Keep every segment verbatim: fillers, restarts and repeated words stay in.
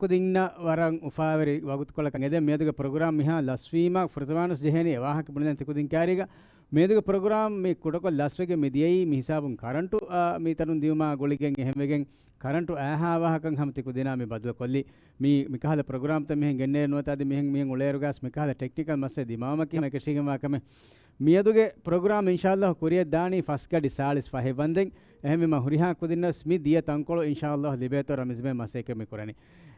ކުދިންނަށް ވަރަށް އުފާވެރި ވަގުތުކޮޅަކަށް އެދެން. މިއަދުގެ ޕްރޮގްރާމް މިހާ ލަސްވީމާ، ފުރަތަމަވެސް ޖެހޭނީ އެ ވާހަކަ ބުނެދޭން ތިކުދިން ކާރީގަ. މިއަދުގެ ޕްރޮގްރާމް މި ކުޑަކޮށް ލަސްވެގެން މި ދިޔައީ މި ހިސާބުން ކަރަންޓު، އާ، މި ތަނުން ދިޔުމާ ގުޅިގެން އެހެންވެގެން ކަރަންޓު އައިހާވާހަކަން ހަމަ ތިކުދިންނާ މި ބަދަލުކޮށްލީ. މި، މިކަހަލަ ޕްރޮގްރާމްތައް މިހެން ގެންނޭ ނުވަތަ އަދި މިހެން، މިހެން އުޅޭއިރުގަސް މިކަހަލަ ޓެކްނިކަލް މައްސަލަ ދިމާވުމަކީ ހަމަ އެކަށީގެންވާ ކަމެއް. މިއަދުގެ ޕްރޮގްރާމް އިންޝާﷲ ކުރިއަށް ދާނީ ފަސް ގަޑި ސާޅީސް ފަހެއް ވަންދެން. އެހެންވީމަ ހުރިހާ ކުދިންނަށް މި ދިޔަ ތަންކޮޅު އިންޝާﷲ ލިބޭތޯ ރަމީޒް ބޭ މަސައްކަތް މި ކުރަނީ.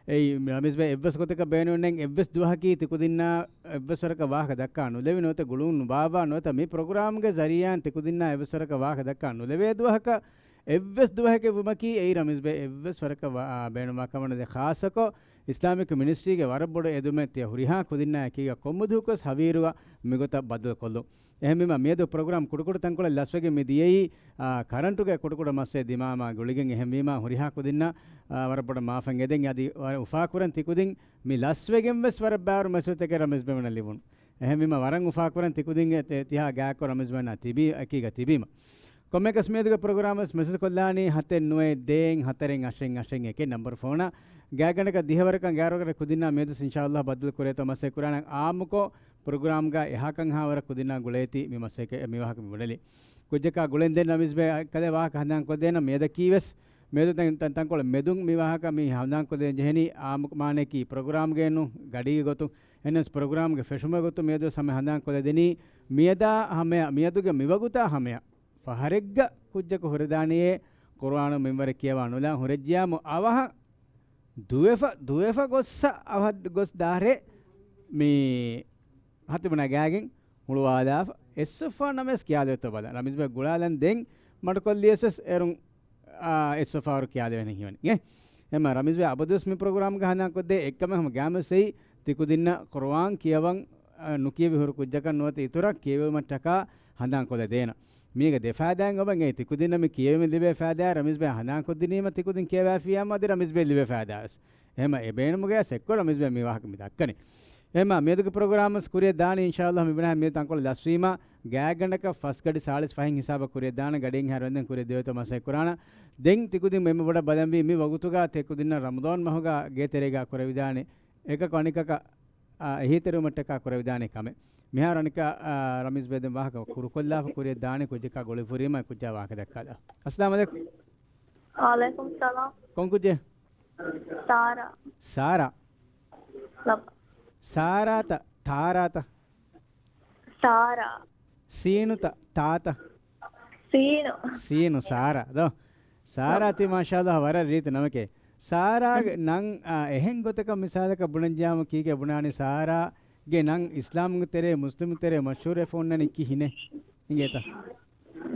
އެއީ ރަމީޒް ބޭ އެއްވެސް ގޮތަކަށް ބޭނުންނެއް އެއްވެސް ދުވަހަކީ ތިކުދިންނާ އެއްވެސް ވަރަކަށް ވާހަކަ ދައްކާ ނުލެވި ނުވަތަ ގުޅުން ނުބާއްވާ ނުވަތަ މި ޕްރޮގްރާމްގެ ޒަރީއާއިން ތިކުދިންނާ އެއްވެސް ވަރަކަށް ވާހަކަ ދައްކާ ނުލެވޭ ދުވަހަކަށް އެއްވެސް ދުވަހެކެއް ވުމަކީ އެއީ ރަމީޒް ބޭ އެއްވެސް ވަރަކަށް ވާ-، އާ، ބޭނުންވާ ކަމެއް ނުދޭ. ޚާއްޞަކޮށް އިސްލާމިކް މިނިސްޓްރީގެ ވަރަށް ބޮޑު އެދުމެއް ތިޔަ ހުރިހާ ކުދިންނާ އެކީގަ ކޮންމެ ދުވަހަކުވެސް ހަވީރުވާ މިގޮތަށް ބަދަލުކޮށްލުން. އެހެންވީމަ މިއަދު ޕްރޮގްރާމް ކުޑަކުޑަ ތަންކޮޅެއް ލަސްވެގެން މި ދިޔައީ، އާ، ކަރަންޓުގެ ކުޑަކުޑަ މައްސަލަ ދިމާވުމާ ގުޅިގެން. އެހެންވީމަ ހުރިހާ ކުދިންނަށް، އާ، ވަރަށް ބޮޑަށް މާފަށް އެދެން. އަދި ވަރަށް އުފާކުރަން ތިކުދިން މި ލަސްވެގެން ވެސް ވަރަށް ބާރު މައްސަލަތަކެއް ރަމީޒް ބޭ މަނަށް ލިބުނު. އެހެންވީމަ ވަރަށް އުފާކުރަން ތިކުދިންގެ ތި-، ތިހާ ގާތްކޮށް ރަމީޒް ބޭ މަނާ ތިބީ އެކީގަ ތިބީމަ. ކޮންމެއަކަސް މިއަދުގެ ޕްރޮގްރާމަށް މެސެޖް ކޮށްލާނީ ހަތެއް ނުވައެއް ދޭއް ހަތަރެއް އަށެއް އަށެއް އެކެއް ނަންބަރު ފޯނަށް. ގާތްގަނޑަކަށް ދިހަވަރަކަށް ގާތްވަރަކަށް ކުދިންނާ މިއަދު އިންޝާﷲ ބަދަލު ކުރޭތޯ މަސައްކަތް ކުރާނަން. އާއްމުކޮށް ޕްރޮގްރާމްގަ އެހާ ކަންހާވަރަށް ކުދިންނާ ގުޅޭތީ މި މަސައްކަތް، މި ވާހަކަ މި ބުނެލީ. ކުއްޖަކާ ގުޅެން ދެން ރަމީޒް ބޭ ކަލޭ ވާހަކަ ހަނދާން ކޮށްދޭނަން. މިއަދަކީ ވެސް މިއަދު ތަން، ތަން، ތަންކޮޅެއް މެދުން މި ވާހަކަ މި ހަނދާން ކޮށްދޭން ޖެހެނީ އާއްމު މާނަޔަކީ ޕްރޮގްރާމްގެ ނޫން، ގަޑީގެ ގޮތުން. އެހެނަސް ޕްރޮގްރާމްގެ ފެށުމުގެ ގޮތުން މިއަދު ވެސް ހަމަ ހަނދާން ކޮށްލަދެނީ މިއަދާ ހަމަޔަށް، މިއަދުގެ މިވަގުތާ ހަމަޔަށް ފަހަރެއްގަ ކުއްޖަކު ހުރެދާނެޔޭ ޤުރުއާނު މިންވަރެއް ކިޔަވާ ނުލާ ހުރެއްޖިޔާމު އަވަހަށް ދުވެފަ، ދުވެފަ ގޮއްސަ އަވަހަށް ގޮސް ދާހްރެ މި ހަތިބު ނަގާގެން ހުޅުވާލާފަ އެއްސޮފާ ނަމަވެސް ކިޔާލެވެތޯ ބަލާ. ރަމީޒް ބޭ ގުޅާލަން ދެން މަޑުކޮށްލިޔަސް ވެސް އޭރުން، އާ، އެއްސޮފާވަރު ކިޔާލެވޭނެ ހީވަނީ. އެ، އެމަ ރަމީޒް ބޭ އަބަދުވެސް މި ޕްރޮގްރާމްގަ ހަނދާން ކޮށްދޭ އެއްކަމެއް ހަމަ ގާމެސް އެއީ ތިކުދިންނަށް ޤުރުއާން ކިޔަވަން، އަ، ނުކިޔެވި ހުރި ކުއްޖަކަށް ނުވަތަ އިތުރަށް ކިޔެވުމަށްޓަކާ ހަނދާން ކޮށްލަދޭނަ. މީގެ ދެ ފައިދާއެއް އޮބަން އެ ތިކުދިންނަށް މި ކިޔެވެމި ލިބޭ ފައިދާ ރަމީޒް ބޭ ހަނދާން ކޮށްދިނީމަ ތިކުދިން ކިޔަވާފިޔާމަ އަދި ރަމީޒް ބޭ ލިބޭ ފައިދާ ވެސް. އެހެމަ އެ ބޭނުމުގަޔަސް އެއްކޮށް ރަމީޒް ބޭ މި ވާހަކަ މި ދައްކަނީ. އެހެމަ މިއަދުގެ ޕްރޮގްރާމް ވެސް ކުރިއަށް ދާނީ އިންޝާﷲ މި ބުނާ މި ތަންކޮޅެއް ލަސްވީމަ ގާތްގަނޑަކަށް ފަސް ގަޑި ސާޅީސް ފަހެއް ހިސާބަށް ކުރިއަށް ދާނަ ގަޑިއެއްހާ ވަންދެން ކުރިއަށް ދެވޭތޯ މަސައްކަތް ކުރާނަ. ދެން ތިކުދިން އެންމެ ބޮޑަށް ބަލަންވީ މި ވަގުތުގަ ތިކުދިންނަށް ރަމަޟާން މަހުގަ ގޭތެރޭގަ ކުރެވިދާނެ އެކަކު އަނެކަކަށް، އާ، އެހީތެރިވުމަށްޓަކާ ކުރެވިދާނެ ކަމެއް. މިހާރު އަނެކާ، އާ، ރަމީޒް ބޭ ދެން ވާހަކަ ކުރުކޮށްލާފަ ކުރިއަށް ދާނެ ކުއްޖަކާ ގުޅިފަ ހުރީމަ ކުއްޖާ ވާހަކަ ދައްކާލާ. އައްސަލާމު ޢަލައިކުމް. ވަޢަލައިކުމް ސަލާމް. ކޮން ކުއްޖެއް؟ ސާރާ. ސާރާ. ލަބް. ސާރާތަ، ތާރާތަ؟ ސާރާ. ސީނުތަ، ތާތަ؟ ސީނު. ސީނު، ސާރާ ދޯ. ސާރާ ތި މާޝާﷲ ވަރަށް ރީތި ނަމެކޭ. ސާރާގެ ނަން، އާ، އެހެން ގޮތަކަށް މިސާލަކަށް ބުނަންޖާމު ކީކޭ ބުނާނީ؟ ސާރާގެ ނަން އިސްލާމްގެ ތެރޭ، މުސްލިމު ތެރޭ މަޝްހޫރުވެފަ އޮންނަނީ ކިހިނެއް؟ އިނގޭތަ؟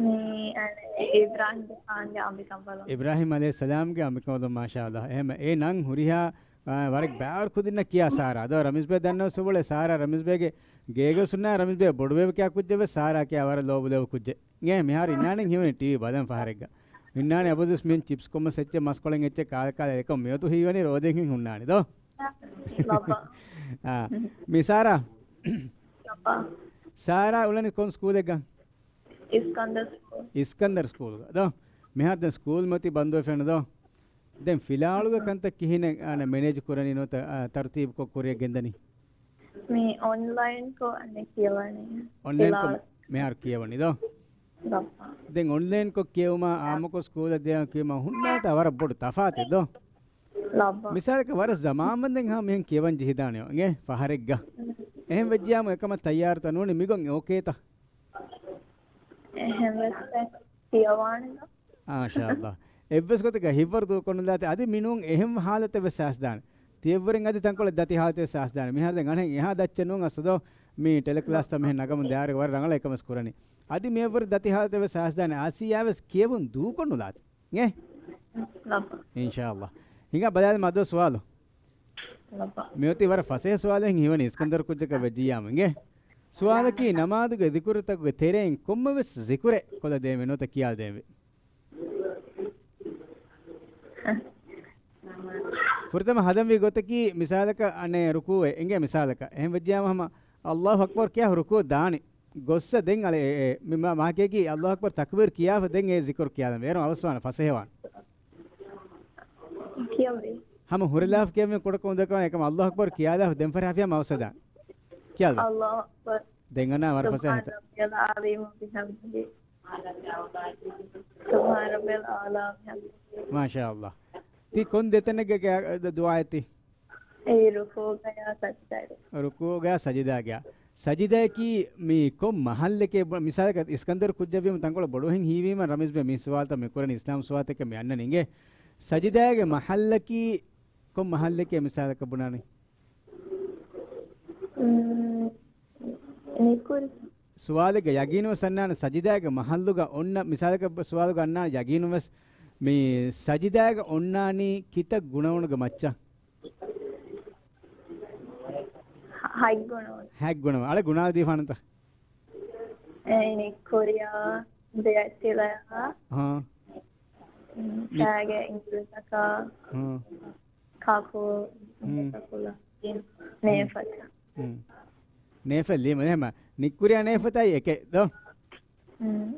މީ، އަނެ، އިބްރާހިމްގެ އަނބިކަނބަލުން. އިބްރާހިމް ޢަލައިހިއްސަލާމްގެ އަނބިކަނބަލުން، މާޝާﷲ. އެހެމަ އެ ނަން ހުރިހާ، އާ، ވަރަށް ބާރު ކުދިންނަށް ކިޔާ ސާރާ. ދޯ ރަމީޒް ބޭ ދަންނަވަސް އުޅޭ ސާރާ ރަމީޒް ބޭގެ ގޭގަ ސުންނާ ރަމީޒް ބޭ ބޮޑުބޭބެ ކިޔާ ކުއްޖެއް ވެސް ސާރާ ކިޔާ ވަރަށް ލޯބުލެވު ކުއްޖެއް. އިނގޭ މިހާރު އިންނާނެ ހީވަނީ ޓީވީ ބަލަން ފަހަރެއްގަ. އިންނާނެ އަބަދުވެސް މިހެން ޗިޕްސް ކޮށްމަ ސެއްޗެއް މަސްކޮޅެއް އެއްޗެއް ކާލަ ކާލަ އެކަމް މިއޮތު ހީވަނީ ރޯދައިން ހުންނާނެ ދޯ. ބައްބަ. އާ، މި ސާރާ. ބައްބަ. ސާރާ އުޅެނީ ކޮން ސްކޫލެއްގަ؟ އިސްކަންދަރު ސްކޫލް. އިސްކަންދަރު ސްކޫލްގަ ދޯ. މިހާރު ދެން ސްކޫލް މަތީ ބަންދުވެފައެއްނު ދޯ. ދެން ފިލާވަޅުގެ ކަންތައް ކިހިނެއް އަނެ މެނޭޖް ކުރަނީ ނުވަތަ، އާ، ތަރުތީބުކޮށް ކުރިއަށް ގެންދަނީ؟ މި އޮންލައިންކޮށް އަނެ ކިޔަވަނީ. އޮންލައިންކޮށް ފިލާވަޅު. މިހާރު ކިޔަވަނީ ދޯ؟ ލައްބަ. ދެން އޮންލައިންކޮށް ކިޔެވުމާ އާއްމުކޮށް ސްކޫލަށް ދިޔަ ކިޔެވުމާ ހުންނާތާ ވަރަށް ބޮޑު ތަފާތެއް ދޯ؟ ލައްބަ. މިސާލަކަށް ވަރަށް ޒަމާން ވަންދެން ހާ މިހެން ކިޔަވަން ޖެހިދާނެ އިނގޭ ފަހަރެއްގަ. އެހެން ވެއްޖިޔާމު އެކަމަށް ތައްޔާރުތަ ނޫނީ މިގޮން އޯކޭތަ؟ އެހެން ވެސް ދެން ކިޔަވާނެ. މާޝާﷲ. އެއްވެސް ގޮތަކަށް ހިތްވަރު ދޫކޮށްނުލާތި އަދި މިނޫން އެހެން ހާލަތެއް ވެސް ސާސްދާނެ. ތިއެއްވުރެން އަދި ތަންކޮޅެއް ދަތި ހާލަތެއް ސާސްދާނެ. މިހާރު ދެން އަނެއް އެހާ ދައްޗެއް ނޫން އަސްލު ދޯ. މީ ޓެލެކްލާސްތައް މިހެން ނަގަމުން ދާއިރު ވަރަށް ރަނގަޅަށް އެކަމެސް ކުރަނީ. އަދި މިއެއްވުރެ ދަތި ހާލަތެއް ވެސް ސާސްދާނެ. އާސިޔާ ވެސް ކިޔެވުން ދޫކޮށްނުލާތި. އޭ؟ ލައްބަ. އިންޝާﷲ. ހިނގާ ބަލާލަމާ ދޯ ސުވާލު. ލައްބަ. މިއޮތީ ވަރަށް ފަސޭހަ ސުވާލެއް ހީވަނީ އިސްކަންދަރު ކުއްޖަކަށް ވެއްޖިއްޔާމު އިނގޭ. ސުވާލަކީ ނަމާދުގެ ޒިކުރުތަކުގެ ތެރެއިން ކޮންމެވެސް ޒިކުރެއް ކޮލަ ދޭންވެ ނުވަތަ ކިޔާލަ ދޭންވެ. ފުރަތަމަ ހަދަންވީ ގޮތަކީ މިސާލަކަށް އަނެއް ރުކޫއެއް އިނގޭ މިސާލަކަށް. އެހެން ވެއްޖިއްޔާމު ހަމަ ﷲ އަކްބަރު ކިޔާ ރުކޫ ދާނެ. ގޮއްސަ ދެން އަޅެ އެ، އެ، މި މާ-، މާކޭގީ ﷲ އަކްބަރު ތަކްބީރު ކިޔާފަ ދެން އެ ޒިކުރު ކިޔާލަން. އޭރު އަވަސްވާނެ ފަސޭހަވާނެ. ކިޔަންވީ. ހަމަ ހުރެލާފަ ކިޔަވަން ކުޑަކޮށް އުނދަކަން އެކަމަ އައްލާހު އަކްބަރު ކިޔާލާފަ ދެން ފަރިހާ ފިޔަމަ އައުސަދާން. ކިޔާލު. އައްލާހު އަކްބަރު. ދެން އަންނާ ވަރަށް ފަސޭހަތަ. ސުބްޙާނަ ރައްބިޔަލް އަޢުލާ ވަބިޙަމްދިހި. ސުބްޙާނަ ރައްބިޔަލް އަޢުލާ ވަބިޙަމްދިހި. މާޝާ އައްލާ. ތީ ކޮން ދެތަނެއްގެ ގެ-، ދުޢާއެއް ތީ؟ އެއީ ރުކޫޢުގަޔާ ސަޖިދާގަ. ރުކޫޢުގަޔާ ސަޖިދާގަ. ސަޖިދާއަކީ މި ކޮން މަޙައްލެކޭ؟ ބު-، މިސާލަކަށް އިސްކަންދަރު ކުއްޖެއްވީމަ ތަންކޮޅެއް ބޮޑުވެހެން ހީވީމަ ރަމީޒް ބެ މި ސުވާލުތައް މި ކުރަނީ އިސްލާމް ސުވާލުތަކެއް މި އަންނަނީ އިނގޭ. ސަޖިދާގެ މަޙައްލަކީ ކޮން މަޙައްލެކޭ މިސާލަކަށް ބުނާނީ؟ މް، ނިކުރި. ސުވާލެއްގަ ޔަގީނުވެސް އަންނާނެ ސަޖިދާގެ މަޙައްލުގަ އޮންނަ، މިސާލަކަށް ސުވާލުގަ އަންނާނެ ޔަގީނުވެސް މި ސަޖިދާގަ އޮންނާނީ ކިތައް ގުނަވަނުގެ މައްޗަށް؟ ހަ-، ހަތް ގުނަވަނު. ހަތް ގުނަވަނު. އަޅެ ގުނާ ދީފާނަންތަ؟ އެ، ނިކުރިޔާ، ދެއަތްތިލަޔާ، ހާ. މް، މި- ފައިގެ އިނގިލިތަކާ، ހާ. ކާކު، މް. މި ކަކުލަ، ނޭފަތަ. މް. ނޭފަތް ލީމަ އެހެމަ. ނިކުރިޔާ ނޭފަތާއި އެކެއް ދޯ؟ މް.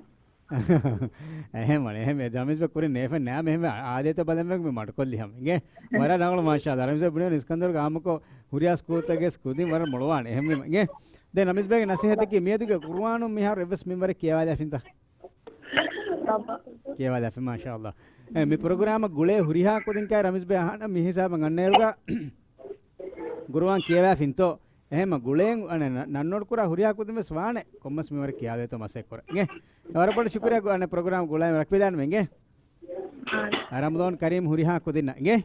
އެހެން ވަނީ. އެހެން އެ ރަމީޒް ބެ ކުރިން ނޭފެއް ނާމެ އެހެން އާދޭތޯ ބަލަން މި މަޑުކޮށްލި ހަމަ. އިނގޭ؟ ވަރަށް ރަނގަޅު މާޝާﷲ. ރަމީޒް ބެ ބުނި އިސްކަންދަރުގެ އާއްމުކޮށް ހުރިހާ ސްކޫލްތަކެއް ކުދިން ވަރަށް މޮޅުވާނެ. އެހެންވީމަ އިނގޭ؟ ދެން ރަމީޒް ބެގެ ނަސޭހަތަކީ މިއަދުގެ ޤުރުއާނުން މިހާރު އެއްވެސް މިންވަރެއް ކިޔަވާލާފިންތަ؟ ކިޔަވާލާފި މާޝާﷲ. އެ، މި ޕްރޮގްރާމަށް ގުޅޭ ހުރިހާ ކުދިން ކާ ރަމީޒް ބެ އަހަންނަށް މި ހިސާބަށް އަންނައިރުގަ ގުރުއާން ކިޔަވާފިންތޯ؟ އެހެމަ ގުޅޭން އަނެ ނަ-، ނަންނޯޑް ކުރާ ހުރިހާ ކުދިން ވެސް ވާނެ. ކޮންމެސް މިވަރަށް ކިޔާލޭތޯ މަސައްކަތް ކުރަން. އިނގޭ؟ ވަރަށް ބޮޑަށް ޝުކުރިއްޔާ ގު-، އަނެ ޕްރޮގްރާމް ގުޅާ ވަރަށް ވެދާނެ އިނގޭ؟ އާ. ރަމަޟާން ކަރީމް ހުރިހާ ކުދިންނަށް އިނގޭ؟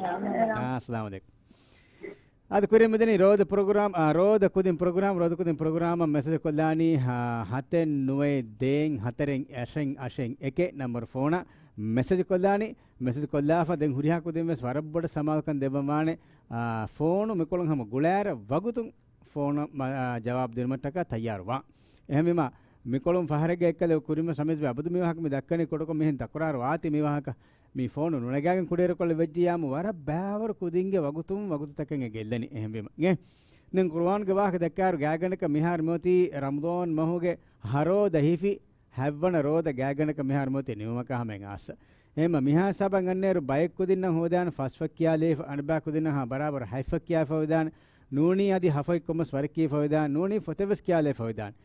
އާ. އާ، އައްސަލާމު ޢަލައިކުމް. އަދި ކުރިން މިދަނީ ރޯދަ ޕްރޮގްރާމް، އާ، ރޯދަ ކުދިން ޕްރޮގްރާމް، ރޯދަ ކުދިން ޕްރޮގްރާމަށް މެސެޖް ކޮށްލާނީ، ހަ-، ހަތެއް ނުވައެއް ދޭއް ހަތަރެއް އަށެއް އަށެއް އެކެއް ނަންބަރު ފޯނަށް މެސެޖް ކޮށްލާނީ. މެސެޖް ކޮށްލާފަ ދެން ހުރިހާ ކުދިން ވެސް ވަރަށް ބޮޑަށް ސަމާލުކަން ދެއްވަން ވާނެ. އާ، ފޯނު މިކޮޅުން ހަމަ ގުޅާއިރަށް ވަގުތުން ފޯނަށް މަ-، އާ، ޖަވާބު ދިނުމަށްޓަކާ ތައްޔާރުވާ. އެހެންވީމަ، މިކޮޅުން ފަހަރެއްގަ އެއްކަލަ ކުރިންވެސް ރަމީޒް ބެ އަބަދު މި ވާހަކަ މި ދައްކަނީ ކުޑަކޮށް މިހެން ތަކުރާރު ވާތީ މި ވާހަކަ. މި ފޯނު ނުނަގާގެން ކުޑައިރުކޮށްލަ ވެއްޖިއްޔާމު ވަރަށް ބައިވަރު ކުދިންގެ ވަގުތުން ވަގުތުތަކެއް ގެއްލެނީ. އެހެންވީމަ، އިނގޭ؟ ދެން ޤުރުއާންގެ ވާހަކަ ދައްކާއިރު ގާތްގަނޑަކަށް މިހާރު މިއޮތީ ރަމަޟާން މަހުގެ ހަ ރޯދަ ހިފި ހަތްވަނަ ރޯދަ ގާތްގަނޑަކަށް މިހާރު މިއޮތީ ނިމުމަކާ ހަމައިން އާސަ. އެހެންމަ މިހާ ހިސާބަށް އަންނައިރު ބައެއް ކުދިންނަށް ހޯދާނެ ފަސްފަ ކިޔާލައިފަ، އަނެއްބައި ކުދިންނަށް ހަ ބަރާބަރު ހަތްފަ ކިޔާފަ ވެދާނެ. ނޫނީ އަދި ހަފައި ކޮންމެސް ވަރެއް ކީފަ ވެދާނެ. ނޫނީ ފޮތެއް ވެސް ކިޔާލައިފަ ވެދާނެ.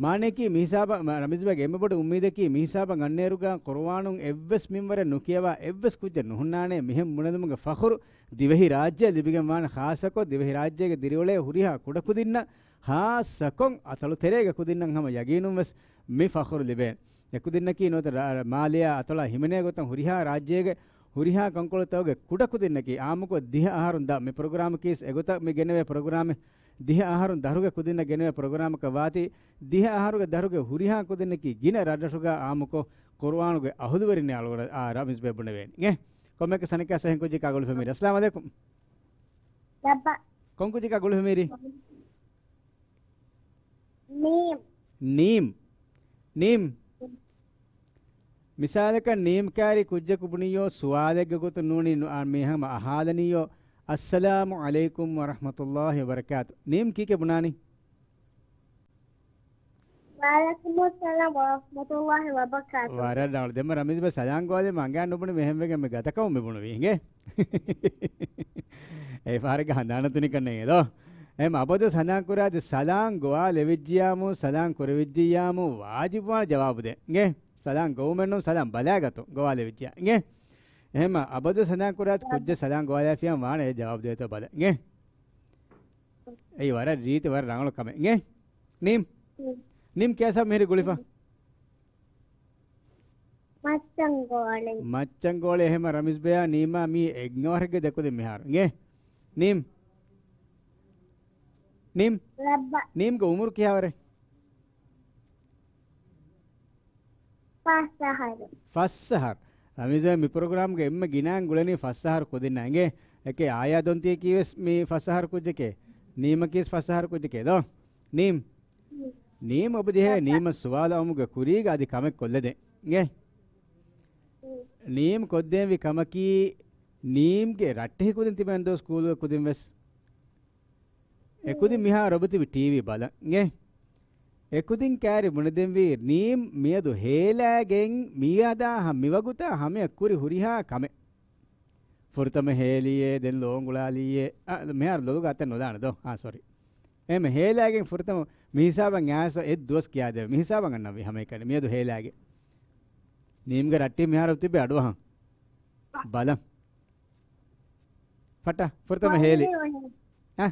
މާނައަކީ މިހިސާބަށް މަ-، ރަމީޒް ބެގެ އެންމެ ބޮޑު އުއްމީދަކީ މިހިސާބަށް އަންނައިރުގަ ޤުރުއާނުން އެއްވެސް މިންވަރެއް ނުކިޔަވާ އެއްވެސް ކުއްޖެއް ނުހުންނާނެ. މިހެން ބުނެލުމުގެ ފަޚުރު ދިވެހި ރާއްޖެއަށް ލިބިގެން ވާނެ، ޚާއްޞަކޮށް ދިވެހި ރާއްޖޭގެ ދިރިއުޅޭ ހުރިހާ ކުޑަކުދިންނަށް، ޚާއްޞަކޮށް އަތޮޅު ތެރޭގެ ކުދިންނަށް ހަމަ ޔަގީނުން ވެސް މި ފަޚުރު ލިބޭނެ. އެކުދިންނަކީ ނުވަތަ ރާ-، މާލެއާ އަތޮޅާ ހިމެނޭ ގޮތަށް ހުރިހާ ރާއްޖޭގެ ހުރިހާ ކަންކޮޅުތަކުގެ ކުޑަކުދިންނަކީ އާއްމުކޮށް ދިހަ އަހަރުން ދާ މި ޕްރޮގްރާމަކީ އެގޮތަށް މި ގެނެވޭ ޕްރޮގްރާމެއް. ދިހަ އަހަރުން ދަށުގެ ކުދިންނަށް ގެނެވޭ ޕްރޮގްރާމަކަށް ވާތީ، ދިހަ އަހަރުގެ ދަށުގެ ހުރިހާ ކުދިންނަކީ ގިނަ ރަށްރަށުގަ އާއްމުކޮށް ޤުރުއާނުގެ އަހުލުވެރިންނޭ އަޅުގަނޑަށް ރަމީޒް ބެ ބުނެވޭނެ. އިނގޭ؟ ކޮންމެއަކަސް އަނެއްކާ ސަހެން ކުއްޖެއް ކާ ގުޅިފަ މީރި. އައްސަލާމު ޢަލައިކުމް. ލައްބަ. ކޮން ކުއްޖެއް ކާ ގުޅިފަ މީރި؟ ނީމް. ނީމް. ނީމް. މިސާލަކަށް ނީމް ކާރި ކުއްޖަކު ބުނިޔޯ ސުވާލެއްގެ ގޮތުން ނޫނީ ނު-، އާ، މީ ހަމަ އަހާލަނީޔޯ، އައްސަލާމު ޢަލައިކުމް ވަރަޙްމަތުﷲި ވަބަރަކާތު. ނީމް ކީކޭ ބުނާނީ؟ ވަޢަލައިކުމުއްސަލާމް ވަރަޙްމަތުﷲި ވަބަރަކާތު. ވަރަށް ރަނގަޅު. ދެންމެ ރަމީޒް ބެ ސަލާން ގޮވާލީމަ އަނގައިން ނުބުނި މިހެންވެގެން މި ގަދަކަމުން މި ބުނުވީ އިނގޭ. އެ ފަހަރެއްގަ ހަނދާނަށް ތުނިކަންނޭނގެ ދޯ. އެހެން އަބަދުވެސް ހަނދާން ކުރާތި ސަލާން ގޮވާލެވިއްޖިޔާމު، ސަލާން ކުރެވިއްޖިއްޔާމު، ވާޖިބުވާނެ ޖަވާބު ދޭން. އިނގޭ؟ ސަލާން ގޮވުމެއްނޫން، ސަލާން ބަލާގަތުން ގޮވާލެވިއްޖިޔާ. އިނގޭ؟ އެހެންމަ އަބަދުވެސް ހަނދާން ކުރާތި ކުއްޖެއް ސަލާން ގޮވާލާފިޔާ ވާނެ އެ ޖަވާބު ދޭތޯ ބަލަ. އިނގޭ؟ އެއީ ވަރަށް ރީތި ވަރަށް ރަނގަޅު ކަމެއް. އިނގޭ؟ ނީމް؟ ނީމް ކޭސާ މިހިރީ ގުޅިފަ؟ މައްޗަންގޯޅި. މައްޗަންގޯޅި. އެހެމަ ރަމީޒް ބެޔާ ނީމާ މީ އެއްގަވަހަށްގެ ދެކުދިން މިހާރު. އިނގޭ؟ ނީމް. ނީމް. ލައްބަ. ނީމްގެ އުމުރު ކިހާވަރެއް؟ ފަސް އަހަރު. ފަސް އަހަރު. ރަމީޒް ބެ މި ޕްރޮގްރާމްގެ އެންމެ ގިނައިން ގުޅެނީ ފަސް އަހަރު ކުދިންނާ. އިނގޭ؟ އެކޭ އާޔާ ދޮންތިއަކީ ވެސް މީ ފަސް އަހަރު ކުއްޖެކޭ. ނީމަކީ ވެސް ފަސް އަހަރު ކުއްޖެކޭ ދޯ؟ ނީމް. ނީމް އޮބު ޖެހޭ ނީމަށް ސުވާލު އައުމުގެ ކުރީގަ އަދި ކަމެއް ކޮށްލަދޭ. އިނގޭ؟ ނީމް ކޮށްދޭންވީ ކަމަކީ، ނީމްގެ ރައްޓެހި ކުދިން ތިބެން ދޯ ސްކޫލުގެ ކުދިން ވެސް. އެކުދިން މިހާރު އޮބު ތިބި ޓީވީ ބަލަން. އިނގޭ؟ އެކުދިން ކާރި ބުނެދެންވީ ނީމް މިއަދު ހޭލާގެން މިއަދާ ހަ-، މިވަގުތާ ހަމަޔަށް ކުރި ހުރިހާ ކަމެއް. ފުރަތަމަ ހޭލީއޭ، ދެން ލޯނގުޅާލީއޭ. އަ، މިހާރު ލޮލުގަ އަތެއް ނުލާނެ ދޯ. އާ، ސޮރީ. އެހެމެ ހޭލާގެން ފުރަތަމަ މި ހިސާބަށް އާސަ އެއް ދުވަސް ކިޔާދެވޭ. މި ހިސާބަށް އަންނަ ހަމައެކަނި މިއަދު ހޭލާގެ. ނީމްގެ ރައްޓި މިހާރު ތިބެ އަޑުއަހަން. ބަލަން. ފަޓަ، ފުރަތަމަ ހޭލި. އަ؟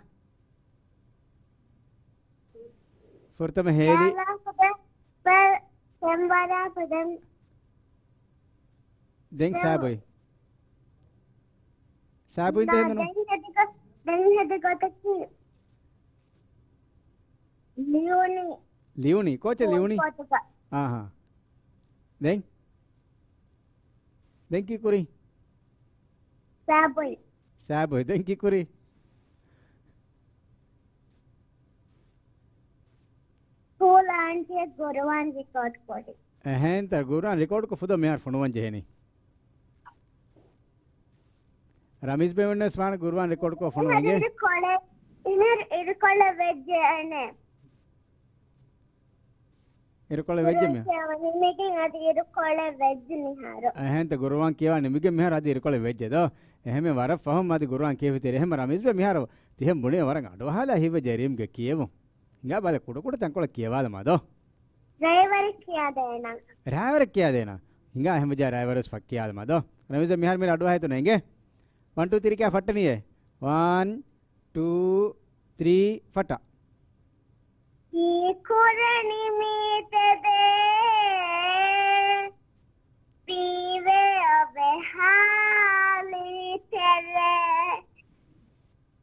ފުރަތަމަ ހޭލި. ދެން ސާބޮތް. ސާބޮތް ދެން ހެދި ގޮ-، ދެން ހެދި ގޮތަކީ ލިޔުނީ. ލިޔުނީ؟ ކޯޗެއް ލިޔުނީ؟ އާހާ. ދެން؟ ދެން ކީ ކުރީ؟ ސާބޮތް. ސާބޮތް. ދެން ކީ ކުރީ؟ ސްކޫލް އާންޓީއަށް ގުރުއާން ރިކޯޑް ކުރި. އެހެންތަ ގުރުއާން ރިކޯޑްކޮށް ފުދޯ މިހާރު ފޮނުވަން ޖެހެނީ. ރަމީޒް ބޭ ވަންނަސް ވާން ގުރުއާން ރިކޯޑްކޮށް ފޮނުވަން އިނގޭ. އިރުކޮޅެއް، އިނަރު އިރުކޮޅެއް ވެއްޖެ އޭނެ. އިރުކޮޅެއް ވެއްޖެ މި. ނިމިގެން އަދި އިރުކޮޅެއް ވެއްޖެ މިހާރު. އެހެންތަ ގުރުއާން ކިޔަވާ ނިމިގެން މިހާރު އަދި އިރުކޮޅެއް ވެއްޖެ ދޯ. އެހެމެ ވަރަށް ފަހުން އަދި ގުރުއާން ކިޔެފިތި. އެހެމެ ރަމީޒް ބޭ މިހާރު ތިހެން ބުނޭ ވަރަށް އަޑުއަހާލާ ހިތްވެއްޖެ ރީމްގެ ކިޔެވުން. ހިނގާ ބަލަ ކުޑަކުޑަ ތަންކޮޅެއް ކިޔަވާލަމާ ދޯ. ރައިވަރެއް ކިޔާދޭނަން. ރައިވަރެއް ކިޔާދޭނަން. ހިނގާ އެހެންވެއްޖާ ރައިވަރުވެސް ފައް ކިޔާލަމާ ދޯ. ރަމީޒް މިހާރު މިރަ އަޑުއަހައިތު ނޭނގޭ. ވަން ޓޫ ތްރީ ކިޔާ ފައްޓަނީއޭ. ވަން ޓޫ ތްރީ ފައްޓަ. ކީކުރަނީ މީތެދޭ. ތީވެ އޮވެ ހާލީ ތެރޭ.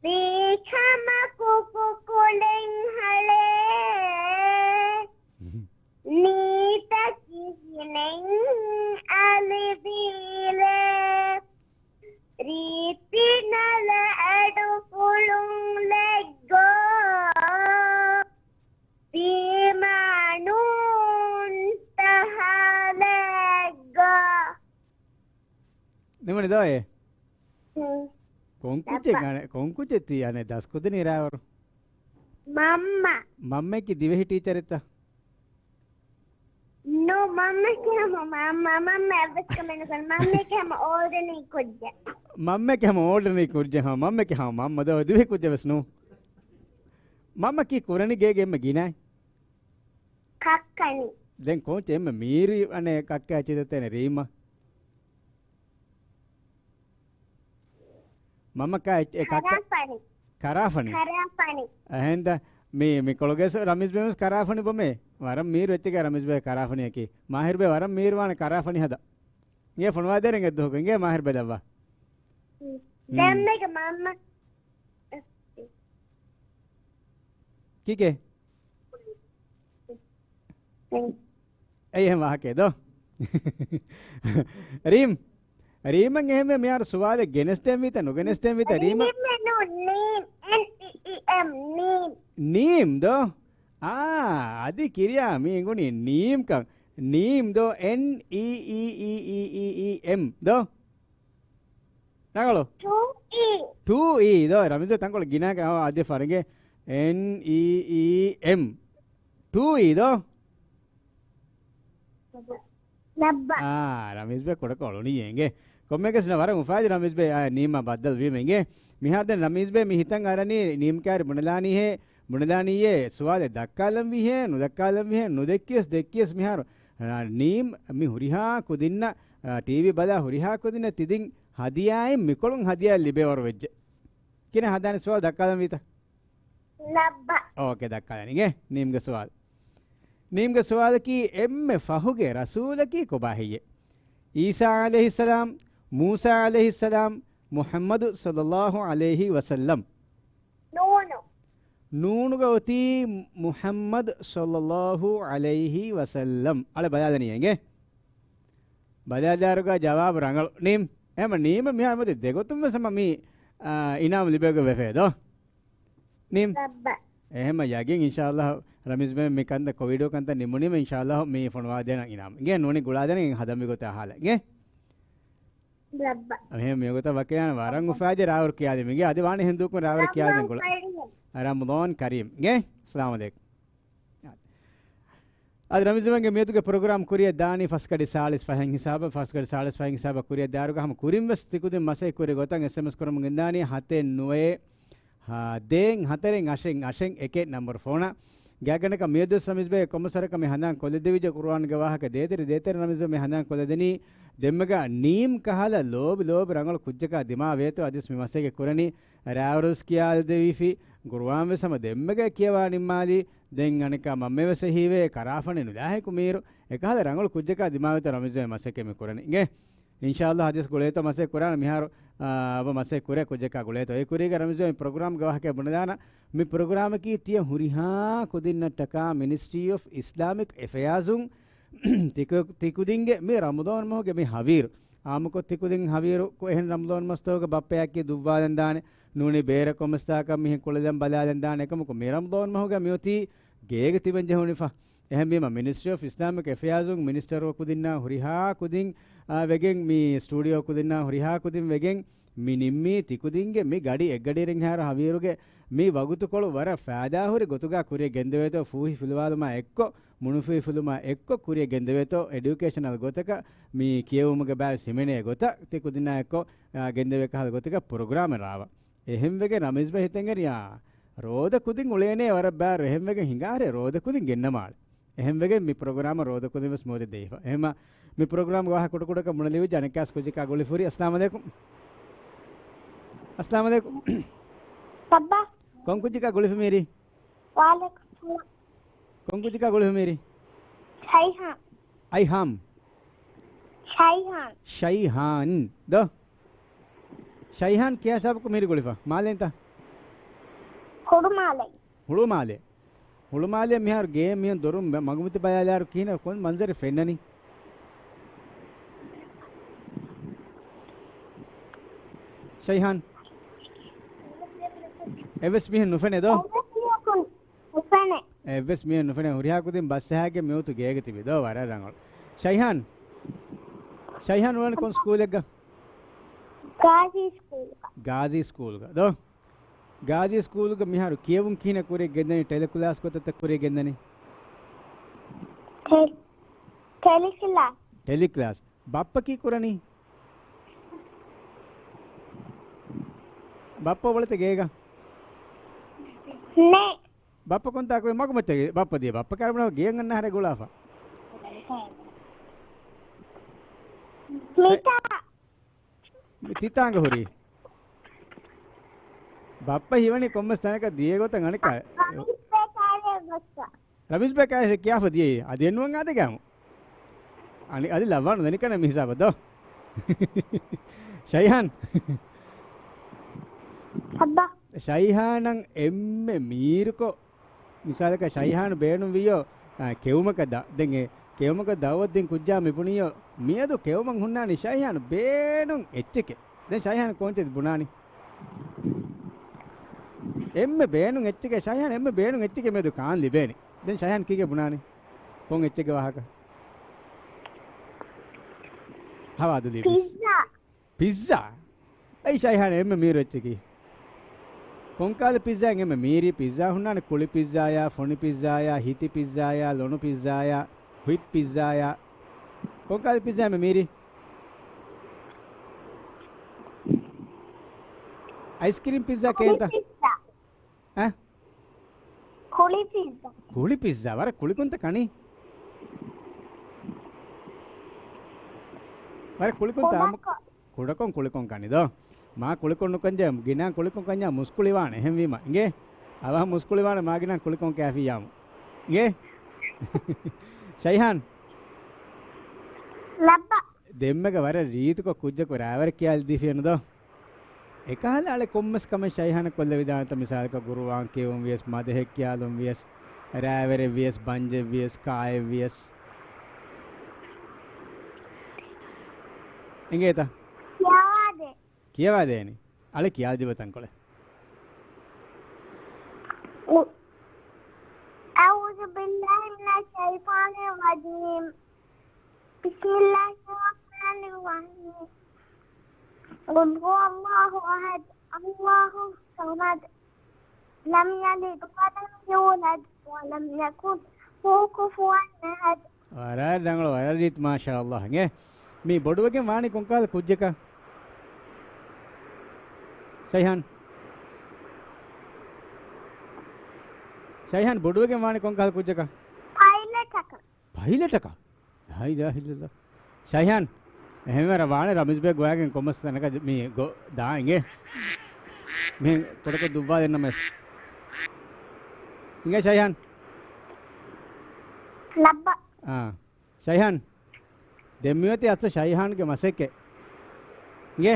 ވީ ކަމަކު ކުކުޅެން ހަޅޭ. ނީތަކި ހިނެއް އަލިވީލޭ. ރީތި ނަލަ އަޑުފުޅުން ލެއްގޯ. ވީމާ ނޫން ތަހާލެއްގޯ. ނިމުނި ދޯ އޭ؟ ހުން. ކޮން ކުއްޖެއް ދައްކާ. އަނެ-، ކޮން ކުއްޖެއް ތީ އަނެއް ދަސްކުދިނީ ރާވަރު؟ މަންމަ. މަންމައަކީ ދިވެހި ޓީޗަރެއްތަ؟ ނޯ، މަންމައަކީ ހަމަ މަ-، މަ-، މަންމަ އެއްވެސް ކަމެއް ނުކުރޭ. މަންމައަކީ ހަމަ އޯޑިނަރީ ކުއްޖެއް. މަންމައަކީ ހަމަ އޯޑިނަރީ ކުއްޖެއް. ހަމަ މަންމައަކީ ހަމަ މަންމަ ދޯ، ދިވެހި ކުއްޖެއް ވެސް ނޫން. މަންމަ ކީ ކުރަނީ ގޭގެ އެންމެ ގިނައިން. ކައްކަނި. ދެން ކޯޗެއް އެންމެ މީރި އަނެއް ކައްކަ އެޗިތަތޭނެ ރީމަ. މަންމަ ކާ އެ-، އެ ކައްކަ-، ކަރާފަނި. ކަރާފަނި. ކަރާފަނި. އެހެންދަ މި، މި ކޮޅުގެސް ރަމީޒް ބޭ ވެސް ކަރާފަނި ބޮމޭ. ވަރަށް މީރު އެއްޗެކޭ ރަމީޒް ބޭ ކަރާފަނިއަކީ. މާހިރު ބޭ ވަރަށް މީރުވާނެ ކަރާފަނި ހަދާ. އިނގޭ ފޮނުވާދޭނެ އެއްދުވަހަކު. އިނގޭ މާހިރު ބޭ ދައްވާ. ހުން. ދެންމެގެ މަންމަ. ކީކޭ؟ އެއީ އެހެން ވާހަކައެއް ދޯ؟ ރީމް. ރީމަށް އެހެންވެ މިހާރު ސުވާލެއް ގެނެސްދޭންވީތަ ނުގެނެސްދޭންވީތަ ރީމަށް؟ ނީމް ނޫން، ނީމް، އެން އީ އީ އެމް، ނީމް. ނީމް ދޯ؟ އާ، އަދި ކިރިޔާ މި އެނގުނީ ނީމްކަން. ނީމް ދޯ؟ އެން އީ އީ އީ އީ އީ އީ އެމް ދޯ؟ ރަނގަޅު. ޓޫ އީ. ޓޫ އީ ދޯ؟ ރަމީޒް ތަންކޮޅެއް ގިނައިގެން އަވަ އަދި ފަރިގެ އެން އީ އީ އެމް. ޓޫ އީ ދޯ؟ ލައްބަ. އާ، ރަމީޒް ބޭ ކުޑަކޮޅު އުޅުނީ އެނގޭ. ކޮންމެއަކަސް ވަރަށް އުފާޒި ރަމީޒް ބޭ، އާ، ނީމާ ބައްދަލު ވީމަ އެނގޭ. މިހާރު ދެން ރަމީޒް ބޭ މި ހިތަށް އަރަނީ ނީމް ކާރި ބުނެލާނީހޭ، ބުނެލާނީއޭ ސުވާލެއް ދައްކާލަންވީހޭ، ނުދައްކާލަންވީހޭ، ނުދެއްކިޔަސް ދެއްކިޔަސް މިހާރު، އާ، ނީމް މި ހުރިހާ ކުދިންނަށް، އާ، ޓީވީ ބަލާ ހުރިހާ ކުދިންނަށް ތިދިން ހަދިޔާއިން މިކޮޅުން ހަދިޔާއެއް ލިބޭވަރު ވެއްޖެ. ކިހިނެއް ހަދާނެ ސުވާލު ދައްކާލަންވީތަ؟ ލައްބަ. އޯކޭ، ދައްކާލަނީ އިނގޭ ނީމްގެ ސުވާލު. ނީމްގެ ސުވާލަކީ އެންމެ ފަހުގެ ރަސޫލަކީ ކޮބާ ހެއްޔޭ؟ އީސާ ޢަލައިހިއްސަލާމް، މޫސާ ޢަލައިހިއްސަލާމް، މުޙައްމަދު ޞައްލައްލާހު ޢަލައިހި ވަސައްލަމް. ނޫނު. ނޫނުގަ އޮތީ މުޙައްމަދު ޞައްލައްލާހު ޢަލައިހި ވަސައްލަމް. އަޅެ ބަލާލަނީ އިނގޭ. ބަލާލާއިރުގަ ޖަވާބު ރަނގަޅު. ނީމް. އެހެމަ ނީމަށް މިހާރު މަދު ދެގޮތުން ވެސް ހަމަ މި، އާ، އިނާމު ލިބޭގޮތް ވެފައޭ ދޯ؟ ނީމް. ރައްބަ. އެހެމަ ޔަގީން އިންޝާﷲ ރަމީޒް ބޭ މި ކަންތައް ކޮ ވީޑިއޯ ކަންތައް ނިމުނީމަ އިންޝާﷲ މި ފޮނުވާދޭނަން އިނާމު. އިނގޭ ނޫނީ ގުޅާދޭނަން ހަދަން މިގޮތަށް އަހާލަ. އިނގޭ؟ ރައްބަ. އެހެން މިގޮތަށް ވަކި އަން ވަރަށް އުފާޒި ރާވަރު ކިޔާދި މިގޭ އަދި ވާނެ ހިނދޫކުން ރާވަރު ކިޔާދިން ގުޅާ. ރަމަޟާން ކަރީމް. އިނގޭ؟ އައްސަލާމު ޢަލައިކުމް. އަދި ރަމީޒުމެންގެ މިއަދުގެ ޕްރޮގްރާމް ކުރިއަށް ދާނީ ފަސްކަޑި ސާޅީސް ފަހެއް ހިސާބަށް، ފަސްކަޑި ސާޅީސް ފަހެއް ހިސާބަށް ކުރިއަށް ދާއިރުގަ ހަމަ ކުރިން ވެސް ތިކުދިން މަސައްކަތް ކުރި ގޮތަށް އެސްއެމްއެސް ކުރަމުން ގެންދާނީ ހަތެއް ނުވައެއް ހާ، ދޭއް ހަތަރެއް އަށެއް އަށެއް އެކެއް ނަންބަރު ފޯނަށް. ގާތްގަނޑަކަށް މިއަދުވެސް ރަމީޒްބެ ކޮންމެސް ވަރަކަށް މި ހަނދާން ކޮށްލަދެވިއްޖެ ޤުރުއާންގެ ވާހަކަ ދޭތެރެ ދޭތެރެ ރަމީޒްބެ މި ހަނދާން ކޮށްލަދެނީ ދެންމެގަ ނީމް ކަހަލަ ލޯބި ލޯބި ރަނގަޅު ކުއްޖަކާ ދިމާވޭތޯ އަދިވެސް މި މަސައްކަތް ކުރަނީ. ރާވަރުސް ކިޔާލަދެވީފި، ގުރުއާން ވެސް ހަމަ ދެންމެގަ ކިޔަވާ ނިންމާލީ. ދެން އަނެއްކާ މަންމަ ވެސް އެހީވޭ، ކަރާފަނި ނުލާހެކު މީރު. އެކަހަލަ ރަނގަޅު ކުއްޖަކާ ދިމާވޭތޯ ރަމީޒް މަސައްކަތް މި ކުރަނީ. އިނގޭ؟ އިންޝާﷲ ހަދިޔަސް ގުޅޭތޯ މަސައްކަތް ކުރާނަ މިހާރު، އާ، އަބަ މަސައްކަތް ކުރޭ ކުއްޖަކާ ގުޅޭތޯ. އެ ކުރީގަ ރަމީޒް މި ޕްރޮގްރާމްގެ ވާހަކަ ބުނެދާނަ. މި ޕްރޮގްރާމަކީ ތިޔަ ހުރިހާ ކުދިންނަށްޓަކާ މިނިސްޓްރީ އޮފް އިސްލާމިކް އެފެއާޒުން ތިކު-، ތިކުދިންގެ މި ރަމަޟާން މަހުގެ މި ހަވީރު. އާއްމުކޮށް ތިކުދިން ހަވީރު ކޮ-، އެހެން ރަމަޟާން މަސްތަކުގަ ބައްޕަޔަކީ ދުއްވާލަން ދާނެ. ނޫނީ ބޭރަށް ކޮންމެސްތާކަށް މިހެން ކުޅެލަން ބަލާލަން ދާނެ. އެކަމަކު މި ރަމަޟާން މަހުގަ މިއޮތީ ގޭގަ ތިބެން ޖެހުނިފަ. އެހެންވީމަ މިނިސްޓްރީ އޮފް އިސްލާމިކް އެފެއާޒުން މިނިސްޓަރު ކުދިންނާ ހުރިހާ ކުދިން، އާ، ވެގެން މި ސްޓޫޑިއޯ ކުދިންނާ ހުރިހާ ކުދިން ވެގެން މި ނިންމީ ތިކުދިންގެ މި ގަޑި އެއްގަޑިއިރެއްހާރު ހަވީރުގެ މި ވަގުތުކޮޅު ވަރަށް ފައިދާހުރި ގޮތުގަ ކުރިއަށް ގެންދެވޭތޯ. ފޫހި ފިލުވާލުމާ އެއްކޮށް، މުނުފޫހި ފިލުމާ އެއްކޮށް ކުރިއަށް ގެންދެވޭތޯ. އެޑިއުކޭޝަނަލް ގޮތަކަށް މި ކިޔެވުމުގެ ބައިވެސް ހިމެނޭ ގޮތަށް ތި ކުދިންނާ އެއްކޮށް، އާ، ގެންދެވޭ ކަހަލަ ގޮތަކަށް ޕްރޮގްރާމެއް ރާވާ. އެހެންވެގެން ރަމީޒްބެ ހިތަށް އެރިޔާ ރޯދަ ކުދިން އުޅޭނޭ ވަރަށް ބާރު. އެހެންވެގެން ހިނގާރޭ ރޯދަ ކުދިން ގެންނަމާޅެ. އެހެންވެގެން މި ޕްރޮގްރާމަށް ރޯދަ ކުދިން ވެސް މޯދެ ދެވިފަ. އެހެންމަ މި ޕްރޮގްރާމްގެ ވާހަކަ ކުޑަކުޑަކަށް ބުނެލެވިއްޖެ. އަނެއްކާސް ކުއްޖަކާ ގުޅިފަ ހުރި. އައްސަލާމު ޢަލައިކުމް. އައްސަލާމު ޢަލައިކުމް. ބައްބާ. ކޮން ކުއްޖަކާ ގުޅިފަ މީރި؟ ވަޢަލައިކުމް ސަލާމް. ކޮން ކުއްޖަކާ ގުޅިފަ މީރި؟ ޝައިހާން. އައިހާމް. ޝައިހާން. ޝައިހާން. ދޯ. ޝައިހާން ކިޔާ ހިސާބަކު މީރި ގުޅިފަ. މާލެއިންތަ؟ ހުޅުމާލެ. ހުޅުމާލެ. ހުޅުމާލެ މިހާރު ގޭ މިހެން ދޮރުން މަ-، މަގުމަތި ބަލާލާރު ކިހިނެއް ކޮން މަންޒަރެއް ފެންނަނީ؟ ޝައިހާން. އެއްވެސް މީހެއް ނުފެނޭ ދޯ؟ އެއްވެސް މީހަކު ނުފެނޭ. އެއްވެސް މީހެއް ނުފެނޭ. ހުރިހާ ކުދިން ބަސް އަހާގެން މިއޮތު ގޭގަ ތިބި ދޯ. ވަރަށް ރަނގަޅު. ޝައިހާން. ޝައިހާން އުޅެނީ ކޮން ސްކޫލެއްގަ؟ ގާޒީ ސްކޫލްގަ. ގާޒީ ސްކޫލްގަ ދޯ؟ ގާޒީ ސްކޫލްގަ މިހާރު ކިޔެވުން ކިހިނެއް ކުރިއަށް ގެންދަނީ؟ ޓެލެ ކްލާސް ގޮތަށްތަ ކުރިއަށް ގެންދަނީ؟ ޓެ-، ޓެލި ކްލާސް. ޓެލި ކްލާސް. ބައްޕަ ކީ ކުރަނީ؟ ބައްޕަ އުޅެތަ ގޭގަ؟ ނެ. ބައްޕަ ކޮންތާކު މަގުމައްޗަށް ބައްޕަ ދިޔަ ބައްޕަ ކަރުނަ ގޭން އަންނަ ހަރެ ގުޅާފަ. މިތާ. ތިތާނގަ ހުރީ. ބައްޕަ ހީވަނީ ކޮންމެސް ތަނަކަށް ދިޔަ ގޮތަށް އަނެއްކާ. ރަމީޒް ބޭކާރި ގޮއްސަ. ރަމީޒް ބޭކާރި ކިޔާފަ ދިޔައީ. އަދި އެންނުވަން އާދެގާމު. އަނި-، އަދި ލައްވާނު ދަނިކަނެ މި ހިސާބަށް ދޯ. ޝައިހާން. އައްބާ. ޝައިހާނަށް އެންމެ މީރުކޮށް، މިސާލަކަށް ޝައިހާން ބޭނުންވިޔޯ، އާ، ކެއުމަކަށް ދަ-، ދެން އެ ކެއުމަކަށް ދައުވަތު ދިން ކުއްޖާ މިބުނިޔޯ، މިއަދު ކެއުމަށް ހުންނާނީ ޝައިހާން ބޭނުން އެއްޗެކޭ. ދެން ޝައިހާން ކޯންތެއް ބުނާނީ؟ އެންމެ ބޭނުން އެއްޗެކޭ، ޝައިހާން އެންމެ ބޭނުން އެއްޗެކޭ މިއަދު ކާން ލިބޭނީ. ދެން ޝައިހާން ކީކޭ ބުނާނީ؟ ކޮން އެއްޗެއްގެ ވާހަކަ؟ ހަވާދުލީ ބިސް. ޕިއްޒާ. ޕިއްޒާ؟ އެއީ ޝައިހާން އެންމެ މީރު އެއްޗަކީ. ކޮންކަހަލަ ޕިއްޒާއެއް އެންމެ މީރީ؟ ޕިއްޒާ ހުންނާނެ ކުޅި ޕިއްޒާޔާ، ފޮނި ޕިއްޒާޔާ، ހިތި ޕިއްޒާޔާ، ލޮނު ޕިއްޒާޔާ، ހުއިޕް ޕިއްޒާޔާ. ކޮންކަހަލަ ޕިއްޒާ އެންމެ މީރީ؟ އައިސްކްރީމް ޕިއްޒާ ކޭންތަ؟ ކުޅި ޕިއްޒާ. އަ؟ ކުޅި ޕިއްޒާ. ކުޅި ޕިއްޒާ. ވަރަށް ކުޅިކޮންތަ ކަނީ؟ ވަރަށް ކުޅިކޮންތަ؟ ކުޑަކޮށް. ކުޑަކޮން ކުޅިކޮން ކަނި ދޯ؟ މާ ކުޅިކޮން ނުކަންޖެ، ގިނަ ކުޅިކޮން ކަންޏާ މުސްކުޅިވާނެ. އެހެންވީމަ އިނގޭ؟ އަވަހަށް މުސްކުޅިވާނެ މާ ގިނަ ކުޅިކޮން ކާފިއްޔާމު. އިނގޭ؟ ޝައިހާން. ލައްބަ. ދެންމެގަ ވަރަށް ރީތިކޮށް ކުއްޖަކު ރާވަރެއް ކިޔާލި ދީފިއެއްނު ދޯ؟ އެކަހަލަ އަޅެ ކޮންމެސް ކަމެއް ޝައިހާނަށް ކޮށްލެވިދާނެތަ؟ މިސާލަކަށް ގުރުއާން ކިޔެވުން ވިޔަސް، މަދަހެއް ކިޔާލުން ވިޔަސް، ރާވަރެއް ވިޔަސް، ބަންޖެއް ވިޔަސް، ކާއެއް ވިޔަސް. އެނގޭތަ؟ ކިޔަވާދޭ. ކިޔަވާދޭނީ. އަޅެ ކިޔާލި ދީބަ ތަންކޮޅެއް. أعوذ بالله من الشيطان الرجيم. بسم الله الرحمن الرحيم. قل هو الله أحد، الله الصمد، لم يلد ولم يولد، ولم يكن هو كفوا أحد. ވަރަށް ރަނގަޅު، ވަރަށް ރީތި، މާޝާﷲ. އިނގޭ، މި ބޮޑުވެގެން ވާނީ ކޮންކަހަލަ ކުއްޖަކަށް؟ ޝައިހާން. ޝައިހާން، ބޮޑުވެގެން ވާނީ ކޮންކަހަލަ ކުއްޖަކަށް؟ ޕައިލެޓަކަށް. ޕައިލެޓަކަށް؟ ލާ އިލާހަ އިއްލައްލާހް. ޝައިހާން، އެހެންވެ ވާނެ ރަމީޒް ބޭ ގޮވައިގެން ކޮންމެސް ތަނަކަށް މި ގޮ-، ދާ އިނގޭ. މި ކުޑަކޮށް ދުއްވާ ދެންނަމެސް. އިނގޭ ޝައިހާން. ލައްބަ. އާ. ޝައިހާން. ދެން މިއޮތީ އަސްލު ޝައިހާންގެ މަސައްކަތް. އިނގޭ.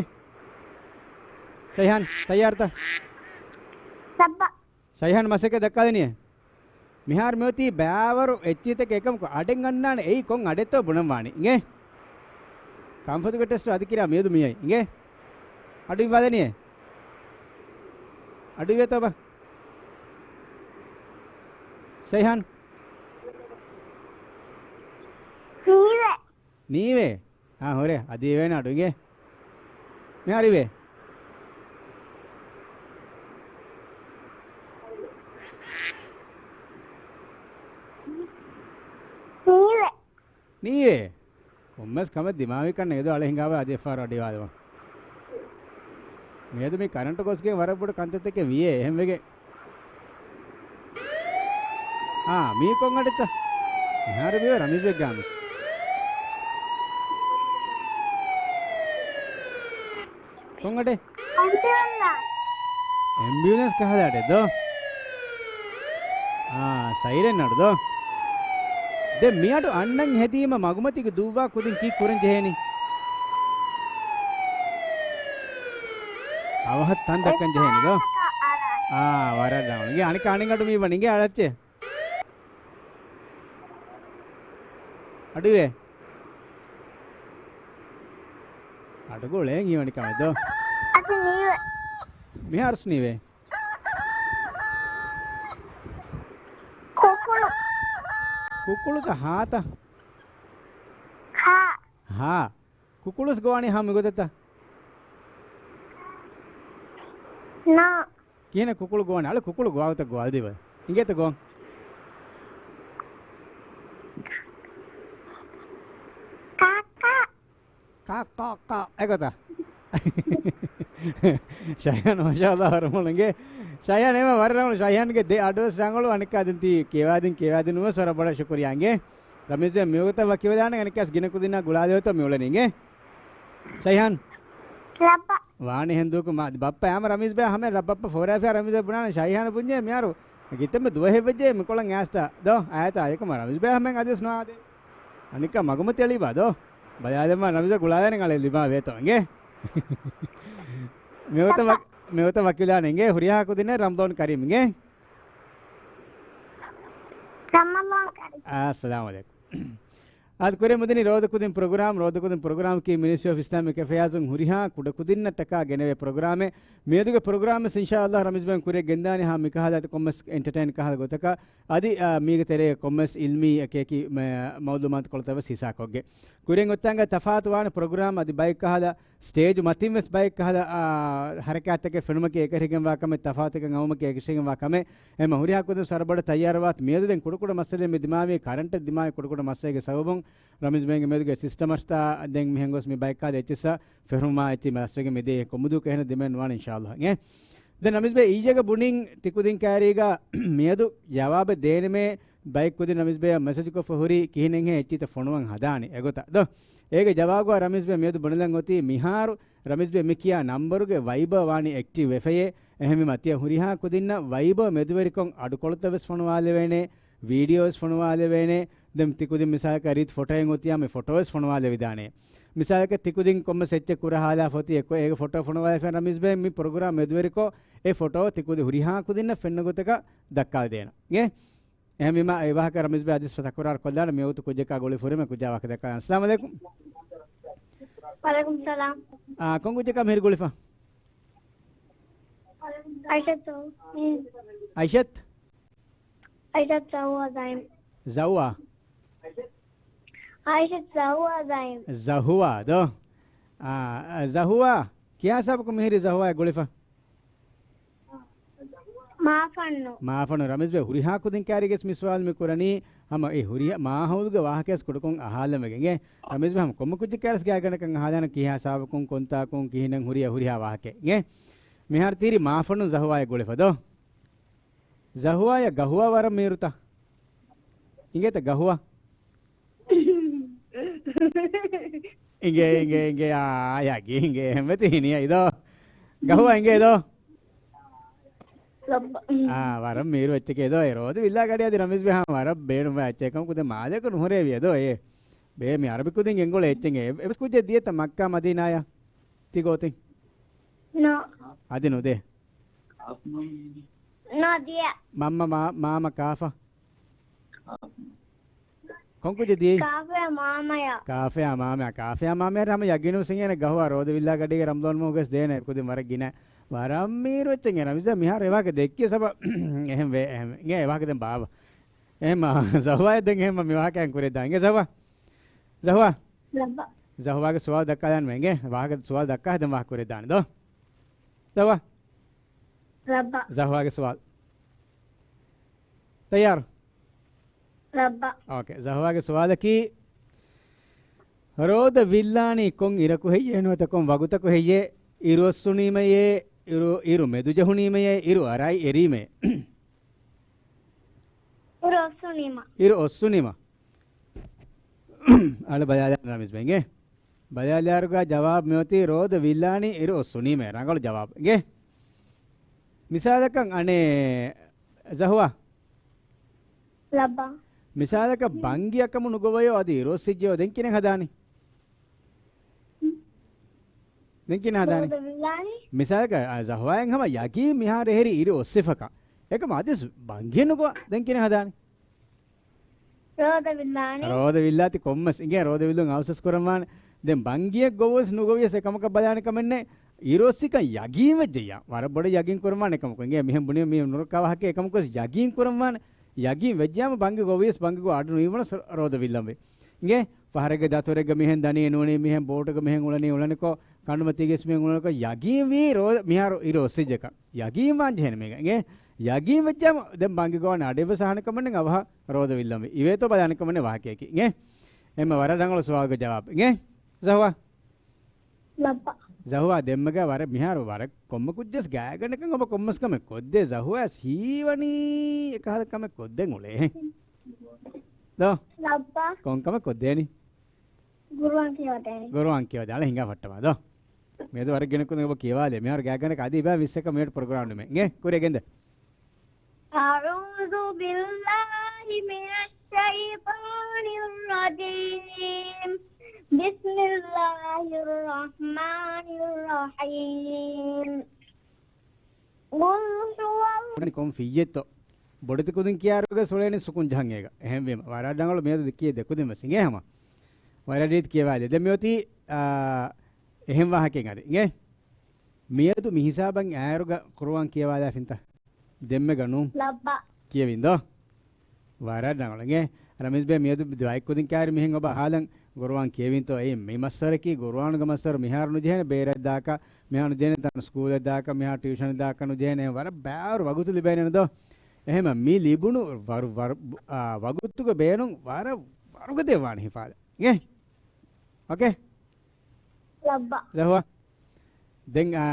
ޝައިހާން، ތައްޔާރުތަ؟ ލައްބަ. ޝައިހާން މަސައްކަތް ދައްކާލަނީ. މިހާރު މިއޮތީ ބައިވަރު އެއްޗިތަކެއް އެކަމަކު އަޑެއް އަންނާނެ އެއީ ކޮން އަޑެއްތޯ ބުނަން ވާނީ. އިނގޭ. ކަންފަތުގެ ޓެސްޓު އަދި ކިރާ މިއަދު މިއައީ. އިނގޭ. އަޑު އިއްވާލަނީ. އަޑު އިއްވޭތޯބަ. ޝައިހާން. ނީވޭ. ނީވޭ. އާ، ހުރޭ. އަދި އިވޭނެ އަޑު އިނގޭ. މިހާރު އިވޭ. ނީވޭ. ނީވޭ. ކޮންމެސް ކަމެއް ދިމާވި ކަންނެ އެދު އަޅެ ހިނގާވާ އަދި އެއްފަހަރު އަޑު އިވާލަމާ. މިއަދު މި ކަރަންޓު ގޮސްގެން ވަރަށް ބޮޑު ކަންތައްތަކެއް ވިޔޭ. އެހެންވެގެން. އާ، މީ ކޮން އަޑެއްތަ؟ މިހާރު މިވެ ރަމީޒް ބެއްގާމިސް. ކޮން އަޑެއް؟ އެމްބިއުލާންސް. އެމްބިއުލާންސް ކަހަލަ އަޑެއް ދޯ؟ އާ، ސައިރެން އަޑު ދޯ؟ ދެން މިއަޑު އަންނަން ހެދީމަ މަގުމަތީގެ ދުއްވާ ކުދިން ކީއް ކުރަން ޖެހޭނީ؟ އަވަހަށް ތަން ދައްކަން ޖެހޭނީ ދޯ؟ އާ، ވަރަށް ރަނގަޅު. އިނގޭ އަނެއްކާ އަނެއް އަޑު މީ ވަނީ. އިނގޭ އަޅައްޗޭ. އަޑުއިވޭ. އަޑު ގުޅޭ ހީވަނި ކަމެއް ދޯ؟ އަދި ނީވޭ. މިހާރުސް ނީވޭ. ކުކުޅު. ކުކުޅުތަ ހާތަ؟ ހާ. ހާ. ކުކުޅުސް ގޮވާނީ ހާ މިގޮތަށްތަ؟ ނޯ. ކިހިނެއް ކުކުޅު ގޮވާނެ؟ އަޅެ ކުކުޅު ގޮވާގޮތަށް ގޮވާލަދީބަލަ. އިނގޭތަ ގޮވަން؟ ކާ، ކާ. ކާ، ކާ، ކާ. އެގޮތަށް. ޝައިހާން މާޝާﷲ ވަރަށް ރަނގަޅު އިނގޭ. ޝައިހާން އެމަ ވަރަށް ރަނގަޅު. ޝައިހާންގެ ދެ އަޑުވެސް ރަނގަޅު. އަނެއްކާ ދެން ތީ ކިޔަވާދިން ކިޔަވާދިން ނުވެސް ވަރަށް ބޮޑަށް ޝުކުރިއްޔާ އިނގޭ. ރަމީޒް ބޭ މިވަގުތަށް ވަކިވެލާނެ އަނެއްކާސް ގިނަ ކުދިންނާ ގުޅާލެވޭތޯ މިއުޅެނީ އިނގޭ. ޝައިހާން. ލައްބަ. ވާނެ ހެންދޫކު މާ، ބައްޕަ އާމަ ރަމީޒް ބޭ ހަމެ ރަ-، ބައްޕަ ފޯރާފިޔާ ރަމީޒް ބޭ ބުނާނެ ޝައިހާން ބުންޏޭ މިހާރު. ގިތަންމެ ދުވަހެއް ވެއްޖެ މިކޮޅަށް އައިސްތާ. ދޯ، އާޔަތާ އެކަމަ ރަމީޒް ބޭ ހަމެން އަދިސް ނުވާދޭ. އަނެއްކާ މަގުމަތި އެޅީބާ ދޯ؟ ބަލާލަމާ ރަމީޒަށް ގުޅާލާނެ އަޅެ ލިބާ ވޭތޯ އިނގޭ. މިވަގުތަށް ވަ-، މިވަގުތަށް ވަކިވެލާނެ އިނގޭ. ހުރިހާ ކުދިންނަށް ރަމަޟާން ކަރީމް އިނގޭ. ރަމަޟާން ކަރީމް. އައްސަލާމު ޢަލައިކުމް. އާދެ، ކުރިއަށް މިދަނީ ރޯދަކުދިން ޕްރޮގްރާމް، ރޯދަކުދިން ޕްރޮގްރާމަކީ މިނިސްޓްރީ އޮފް އިސްލާމިކް އެފެއާޒުން ހުރިހާ ކުޑަކުދިންނަށްޓަކާ ގެނެވޭ ޕްރޮގްރާމެއް. މިއަދުގެ ޕްރޮގްރާމްވެސް އިންޝާﷲ ރަމީޒް ބޭން ކުރިއަށް ގެންދާނީ ހާ މިކަހަލަ ކޮންމެސް އެންޓަޓައިން ކަހަލަ ގޮތަކަށް. އަދި، އާ، މީގެ ތެރޭ ކޮންމެސް އިލްމީ އެކިއެކި މަ-، މައުލޫމާތު ކޮޅުތައް ވެސް ހިއްސާކޮށްގެން. ކުރިއަށް އޮތްތާނގަ ތަފާތު ވާނެ ޕްރޮގްރާމް އަދި ބައެއް ކަހަލަ ސްޓޭޖު މަތިން ވެސް ބައެއް ކަހަލަ، އާ، ހަރަކާތްތަކެއް ފެނުމަކީ އެކަށީގެންވާ ކަމެއް، ތަފާތުތަކެއް އައުމަކީ އެކަށީގެންވާ ކަމެއް. އެމަ ހުރިހާ ކުދިން ސަރަބަޑަ ތައްޔާރުވާތު މިއަދު ދެން ކުޑަކުޑަ މައްސަލައެއް މި ދިމާވީ ކަރަންޓެއް ދިމާވި ކުޑަކުޑަ މައްސަލައިގެ ސަބަބުން ރަމީޒް ބޭންގެ މިއަދުގެ ސިސްޓަމަށްތާ ދެން މިހެން ގޮސް މި ބައެއް ކާދަ އެއްޗިއްސަށް ފެށުމާ އެއްޗި މަސްވެގެން މިދޭ ކޮމުދޫ ކެހެނެ ދިމެއް ނުވާނެ އިންޝާﷲ. އެ ދެން ރަމީޒް ބޭ އިއްޔެގަ ބުނިން ތިކުދިން ކައިރީގަ މިއަދު ޖަވާބެއް ދޭނަމޭ ބައެއް ކުދިން ރަމީޒް ބޭއަށް މެސެޖްކޮށްފަ ހުރީ ކިހިނެއްހޭ އެއްޗިތައް ފޮނުވަން ހަދާނީ އެގޮތަށް ދޯ؟ އޭގެ ޖަވާބުގަ ރަމީޒް ބޭ މިއަދު ބުނެލަން އޮތީ މިހާރު ރަމީޒް ބޭ މި ކިޔާ ނަންބަރުގެ ވައިބަރ ވާނީ އެކްޓިވް ވެފައޭ. އެހެންވީމަ ތިޔަ ހުރިހާ ކުދިންނަށް ވައިބަރ މެދުވެރިކޮށް އަޑުކޮޅުތައް ވެސް ފޮނުވާލެވޭނެ. ވީޑިއޯ ވެސް ފޮނުވާލެވޭނެ. ދެން ތި ކުދިން މިސާލަކަށް ރީތި ފޮޓޯއެއް އޮތިޔާމެ ފޮޓޯ ވެސް ފޮނުވާލެވިދާނެ. މިސާލަކަށް ތި ކުދިން ކޮންމެސް އެއްޗެއް ކުރަހާލާފަ އޮތީ އެއްކޮށް އޭގެ ފޮޓޯ ފޮނުވާލެވިފަ ރަމީޒް ބޭ މި ޕްރޮގްރާމް މެދުވެރިކޮށް އެ ފޮޓޯ ތި ކުދި ހުރިހާ ކުދިންނަށް ފެންނަ ގޮތަކަށް ދައްކާލަދޭނަން. އިނގޭ؟ އެހެންވީމަ އެ ވާހަކަ ރަމީޒް ބޭ އަދިސް ތަކުރާރު ކޮށްލާނަން މިވަގުތު ކުއްޖަކާ ގުޅި ފުރިމަ ކުއްޖާ ވާހަކަ ދައްކާލަން. އައްސަލާމު ޢަލައިކުމް. ވަޢަލައިކުމް ސަލާމް. އާ، ކޮން ކުއްޖަކާ މިހިރީ ގުޅިފަ؟ އައިޝަތު. އައިޝަތް؟ އައިޝަތް ޒަހުވާ ޒައިމް. ޒަހުވާ؟ އައިޝަތް ޒަހުވާ ޒައިމް. ޒަހުވާ ދޯ؟ އާ، ޒަހުވާ. ކިހާ ހިސާބަކުން މިހިރީ ޒަހުވާ ގުޅިފަ؟ މާފަންނު. މާފަންނު. ރަމީޒްބެ، ހުރިހާ ކުދިން ކައިރީގެސް މި ސުވާލު މި ކުރަނީ ހަމަ އެ ހުރިހާ މާހައުލުގެ ވާހަކަޔަސް ކުޑަކޮށް އަހާލަން ވެގެން. އެ ރަމީޒްބެ، ހަމަ ކޮންމެ ކުއްޖެއް ކައިރިވެސް ގާތްގަނޑަކަށް އަހާލާނަން ކިހާ ހިސާބަކުން ކޮންތާކުން ކިހިނެއް ހުރި ހުރިހާ ވާހަކައެއް. އެ މިހާރު ތިރި މާފަންނު ޒަހުވާޔަށް ގުޅިފަ ދޯ. ޒަހުވާޔަށް ގަހުވާ ވަރަށް މީރުތަ؟ އިނގޭތަ ގަހުވާ؟ އިނގޭ، އިނގޭ، އިނގޭ، އާ، ޔަގީ އިނގޭ، އެހެންވެ ތި ހިނިއައި ދޯ. ގަހުވާ އިނގޭ ދޯ. ލައްބަ. އާ، ވަރަށް މީރު އެއްޗެކޭ ދޯ. އެ ރޯދަ ވިއްލާ ގަޑި އަދި ރަމީޒް ބެ ހާ ވަރަށް ބޭނުންވާ އެއްޗެއް ކަމަކު ދެ މާލޭކު ނުހުރޭވިޔަ ދޯ. އޭ ބޭ މި އަރަބި ކުދިން ގެންގުޅޭ އެއްޗެއް. އެ އެވެސް ކުއްޖެއް ދިޔަތަ މައްކާ މަދީނާޔަށް ތި ގޯތިން؟ ނޯ. އަދި ނުދޭ. ނޯ ދިޔަ. މަންމަ މާ-، މާމަ ކާފަ؟ ކޮން ކުއްޖެއް ދިޔައީ؟ ކާފަޔާ މާމަޔާ. ކާފަޔާ މާމަޔާ، ކާފަޔާ މާމަޔާ ހަމަ ޔަގީނު ސިނގޭނެ ގަހުވާ ރޯދަ ވިއްލާ ގަޑީގެ ރަމްޟާން މަހުގެސް ދޭނެ ކުދިން ވަރަށް ގިނަ. ވަރަށް މީރު އެއްޗެއް ރަމީޒް މިހާރު އެ ވާހަކަ ދެއްކިޔަސް އެބަ އެހެން ވޭ، އެހެން. އިނގޭ އެ ވާހަކަ ދެން ބާވަ. އެހެން ޒަހުވާ ދެން އެހެން މި ވާހަކައިން ކުރެއްދާ. އިނގޭ ޒަހުވާ. ޒަހުވާ. ލައްބަ. ޒަހުވާގެ ސުވާލު ދައްކާލާން އިނގޭ. ވާހަކަ ސުވާލު ދައްކާ ދެން ވާހަކަ ކުރެއްދާނެ ދޯ. ޒަހުވާ. ލައްބަ. ޒަހުވާގެ ސުވާލު. ތައްޔާރު؟ ލައްބަ. އޯކޭ. ޒަހުވާގެ ސުވާލަކީ، ރޯދަ ވިއްލާނީ ކޮން އިރަކު ހެއްޔޭ ނުވަތަ ކޮން ވަގުތަކު ހެއްޔޭ؟ އިރު އޮއްސުނީމަޔޭ، އިރު، އިރު މެދުޖަހުނީމަޔޭ، އިރު އަރާއި އެރީމަޔޭ؟ އިރު އޮއްސުނީމަ. އިރު އޮއްސުނީމަ. އަޅު ބަލާލާ ރަމީޒް ބެ އިނގޭ. ބަލާލާއިރުގަ ޖަވާބު މިއޮތީ ރޯދަ ވިއްލާނީ އިރު އޮއްސުނީމަ. ރަނގަޅު ޖަވާބު. އިނގޭ؟ މިސާލަކަށް އަނެއް ޒަހުވާ. ލައްބަ. މިސާލަކަށް ބަންގިއަކަށް ނުގޮވަޔޯ އަދި އިރު އޮއްސިއްޖެޔޯ ދެން ކިހިނެއް ހަދާނީ؟ ދެން ކިހިނެއް ހަދާނީ؟ ރޯދަ ވިއްލާނީ. މިސާލަކަށް، އާ، ޒަހުވާއަށް ހަމަ ޔަގީން މިހާރު އެހެރީ އިރު އޮއްސިފަކަ. އެކަމަ އަދިސް ބަންގިއެއް ނުގޮވާ ދެން ކިހިނެއް ހަދާނީ؟ ރޯދަ ވިއްލާނެ. ރޯދަ ވިއްލާތި ކޮންމެސް އިނގޭ ރޯދަ ވިއްލުން އަވަސްވެސް ކުރަންވާނެ. ދެން ބަންގިއެއް ގޮވަސް ނުގޮވިޔަސް އެކަމަކަށް ބަލާނެ ކަމެއް ނެތް. އިރު އޮއްސިކަން ޔަގީން ވެއްޖެއްޔާ. ވަރަށް ބޮޑަށް ޔަގީން ކުރަންވާނެ އެކަމަކު. އިނގޭ މިހެން ބުނި މި ނުރައްކާ ވާހަކަ އެކަމަކުވެސް ޔަގީން ކުރަންވާނެ. ޔަގީން ވެއްޖެއްޔާމަ ބަންގި ގޮވިޔަސް ބަންގި ގޮވާ އަޑު ނުއިވުނަސް ރޯދަ ވިއްލަންވީ. އިނގޭ ފަހަރެއްގެ ދަތުރެއްގަ މިހެން ދަނީ ނޫނީ މިހެން ބޯޓުގަ މިހެން އުޅަނީ އުޅަނިކޮށް ކަނޑުމަތީގެސް މިހެން އުޅަނިކޮށް ޔަގީންވީ ރޯ-، މިހާރު އިރު އޮއްސިއްޖެކަން. ޔަގީން ވާން ޖެހޭނެ މީގަ. އިނގޭ ޔަގީން ވެއްޖާމަ ދެން ބަންގި ގޮވާނެ އަޑެއްވެސް އަހާނެ ކަމެއް ނެތް އަވަހަށް ރޯދަ ވިއްލަންވީ. އިވޭތޯ ބަލާނެ ކަމެއް ނެތް ވާހަކަޔަކީ. އިނގޭ؟ އެންމެ ވަރަށް ރަނގަޅު ސުވާލުގެ ޖަވާބު. އިނގޭ؟ ޒަހުވާ. ލައްބަ. ޒަހުވާ ދެންމެގަ ވަރަށް މިހާރު ވަރަށް ކޮންމެ ކުއްޖެސް ގާތްގަނޑަކަށް އޮބަ ކޮންމެސް ކަމެއް ކޮށްދޭ. ޒަހުވާސް ހީވަނީ އެކަހަލަ ކަމެއް ކޮށްދޭން އުޅޭ. ދޯ؟ ލައްބަ. ކޮން ކަމެއް ކޮށްދޭނީ؟ ގުރުއާން ކިޔަވަދޭނީ. ގުރުއާން ކިޔަވަދޭ. އަޅެ ހިނގާ ފައްޓަމާ ދޯ. މިއަދު ވަރަށް ގިނަ ކުދިން އޮބަ ކިޔަވާލޭ. މިހާރު ގާތްގަނޑަކަށް އަދި އިބާ ވިއްސަކަށް މިނެޓް ޕްރޮގްރާމް ނިމޭ. އިނގޭ ކުރިއަށް ގެންދަ. أعوذ بالله من الشيطان الرجيم. بسم الله الرحمن الرحيم. ޤުލް ހުވަ ކޮން ފިއްޔެއްތޯ؟ ބޮޑެތި ކުދިން ކިޔާއިރުގަ ސުޅޭނީ ސުކުން ޖަހަން އޭގަ. އެހެންވީމަ، ވަރަށް ރަނގަޅު މިއަދު ދެ ކިޔޭ ދެ ކުދިން ވެސް އިނގޭ ހަމަ. ވަރަށް ރީތި ކިޔަވާލޭ. ދެން މިއޮތީ، އާ، އެހެން ވާހަކައެއް އަދި. އިނގޭ؟ މިއަދު މި ހިސާބަށް އާއިރުގަ ޤުރުއާން ކިޔަވާލާފިންތަ؟ ދެންމެގަ ނޫން. ލައްބަ. ކިޔެވިން ދޯ؟ ވަރަށް ރަނގަޅު. އިނގޭ؟ ރަމީޒް ބޭ މިއަދު ދުވަހެއް ކުދިން ކާރި މިހެން އޮބަ އަހާލަން ޤުރުއާން ކިޔެވިންތޯ؟ އެއީ މި މައްސަރަކީ ޤުރުއާނުގެ މައްސަރު މިހާރު ނުޖެހޭނެ ބޭރަށް ދާކަށް، މިހާރު ނުޖެހޭނެ ތާނަ ސްކޫލަށް ދާކަށް، މިހާރު ޓިއުޝަނަށް ދާކަށް ނުޖެހޭނެ. އެހެން ވަރަށް ބާރު ވަގުތު ލިބޭނެ ދޯ؟ އެހެމަ މި ލިބުނު ވަރު-، ވަރު-، އާ، ވަގުތުގެ ބޭނުން ވަރަށް ވަރުގަދަ ވާނެ ހިފާލަ. އިނގޭ؟ އޯކޭ؟ ލައްބަ. ޒަހުވާ. ދެން، އާ،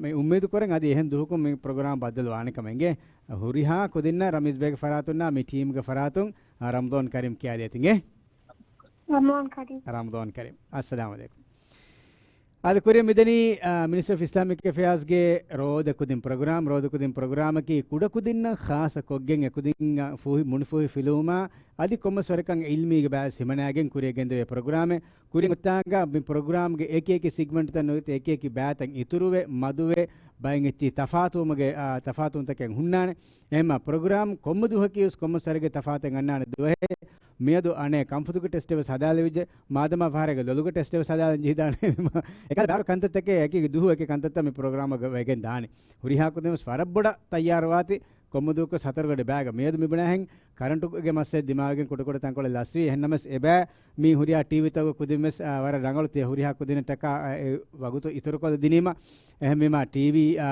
މި އުއްމީދު ކުރަން އަދި އެހެން ދުވަހަކުން މި ޕްރޮގްރާމް ބައްދަލު ވާނެ ކަމަށް. އިނގޭ؟ ހުރިހާ ކުދިންނަށް ރަމީޒް ބޭގެ ފަރާތުންނާ މި ޓީމްގެ ފަރާތުން، އާ، ރަމަޟާން ކަރީމް ކިޔާދޭތި. އިނގޭ؟ ރަމަޟާން ކަރީމް. ރަމަޟާން ކަރީމް. އައްސަލާމު ޢަލައިކުމް. އަދި ކުރިއަށް މިދަނީ، އާ، މިނިސްޓްރީ އޮފް އިސްލާމިކް އެފެއާޒްގެ ރޯދަ ކުދިން ޕްރޮގްރާމް. ރޯދަ ކުދިން ޕްރޮގްރާމަކީ ކުޑަކުދިންނަށް ޚާއްޞަ ކޮށްގެން އެކުދިން، އާ، ފޫހި-، މުނިފޫހި ފިލުވުމާ އަދި ކޮންމެސް ވަރަކަށް އިލްމީގެ ބައިސް ހިމަނާގެން ކުރިއަށް ގެންދެވޭ ޕްރޮގްރާމެއް. ކުރިން އޮތާގަ މި ޕްރޮގްރާމްގެ އެކި އެކި ސިގްމެންޓްތައް ނުވަތަ އެކި އެކި ބައިތައް އިތުރުވެ، މަދުވެ، ބައެއް އެއްޗިހި ތަފާތުވުމުގެ، އާ، ތަފާތުވުންތަކެއް ހުންނާނެ. އެހެންމަ ޕްރޮގްރާމް ކޮންމެ ދުވަހަކީވެސް ކޮންމެސް ވަރެއްގެ ތަފާތެއް އަންނާނެ ދުވަހެއް. މިއަދު އަނެއް ކަންފުދުގެ ޓެސްޓެއް ވެސް ހަދާލެވިއްޖެ. މާދަމާ ފަހަރެއްގެ ލޮލުގެ ޓެސްޓެއް ވެސް ހަދާލަން ޖެހިދާނެ. އެކަލަ ބާރު ކަންތައްތަކެއް އެކި ދުވަހު އެކި ކަންތައްތައް މި ޕްރޮގްރާމަށް ވެގެން ދާނެ. ހުރިހާ ކުދިން ވެސް ވަރަށް ބޮޑަށް ތައްޔާރުވާތި. ކޮންމެ ދުވަހަކުވެސް ހަތަރުގަޑި ބައިގަ މިއަދު މިބުނާހެން ކަރަންޓުގެ މައްސަލަ ދިމާވެގެން ކުޑަކުޑަ ތަންކޮޅެއް ލަސްވީ. އެހެންނަމަވެސް އެބައި މި ހުރިހާ ޓީވީތަކުގެ ކުދިން ވެސް، އާ، ވަރަށް ރަނގަޅު ތިޔަ ހުރިހާ ކުދިންނަށްޓަކާ، އާ، އެ ވަގުތު އިތުރުކޮށްލަ ދިނީމަ. އެހެންވީމާ ޓީވީ، އާ،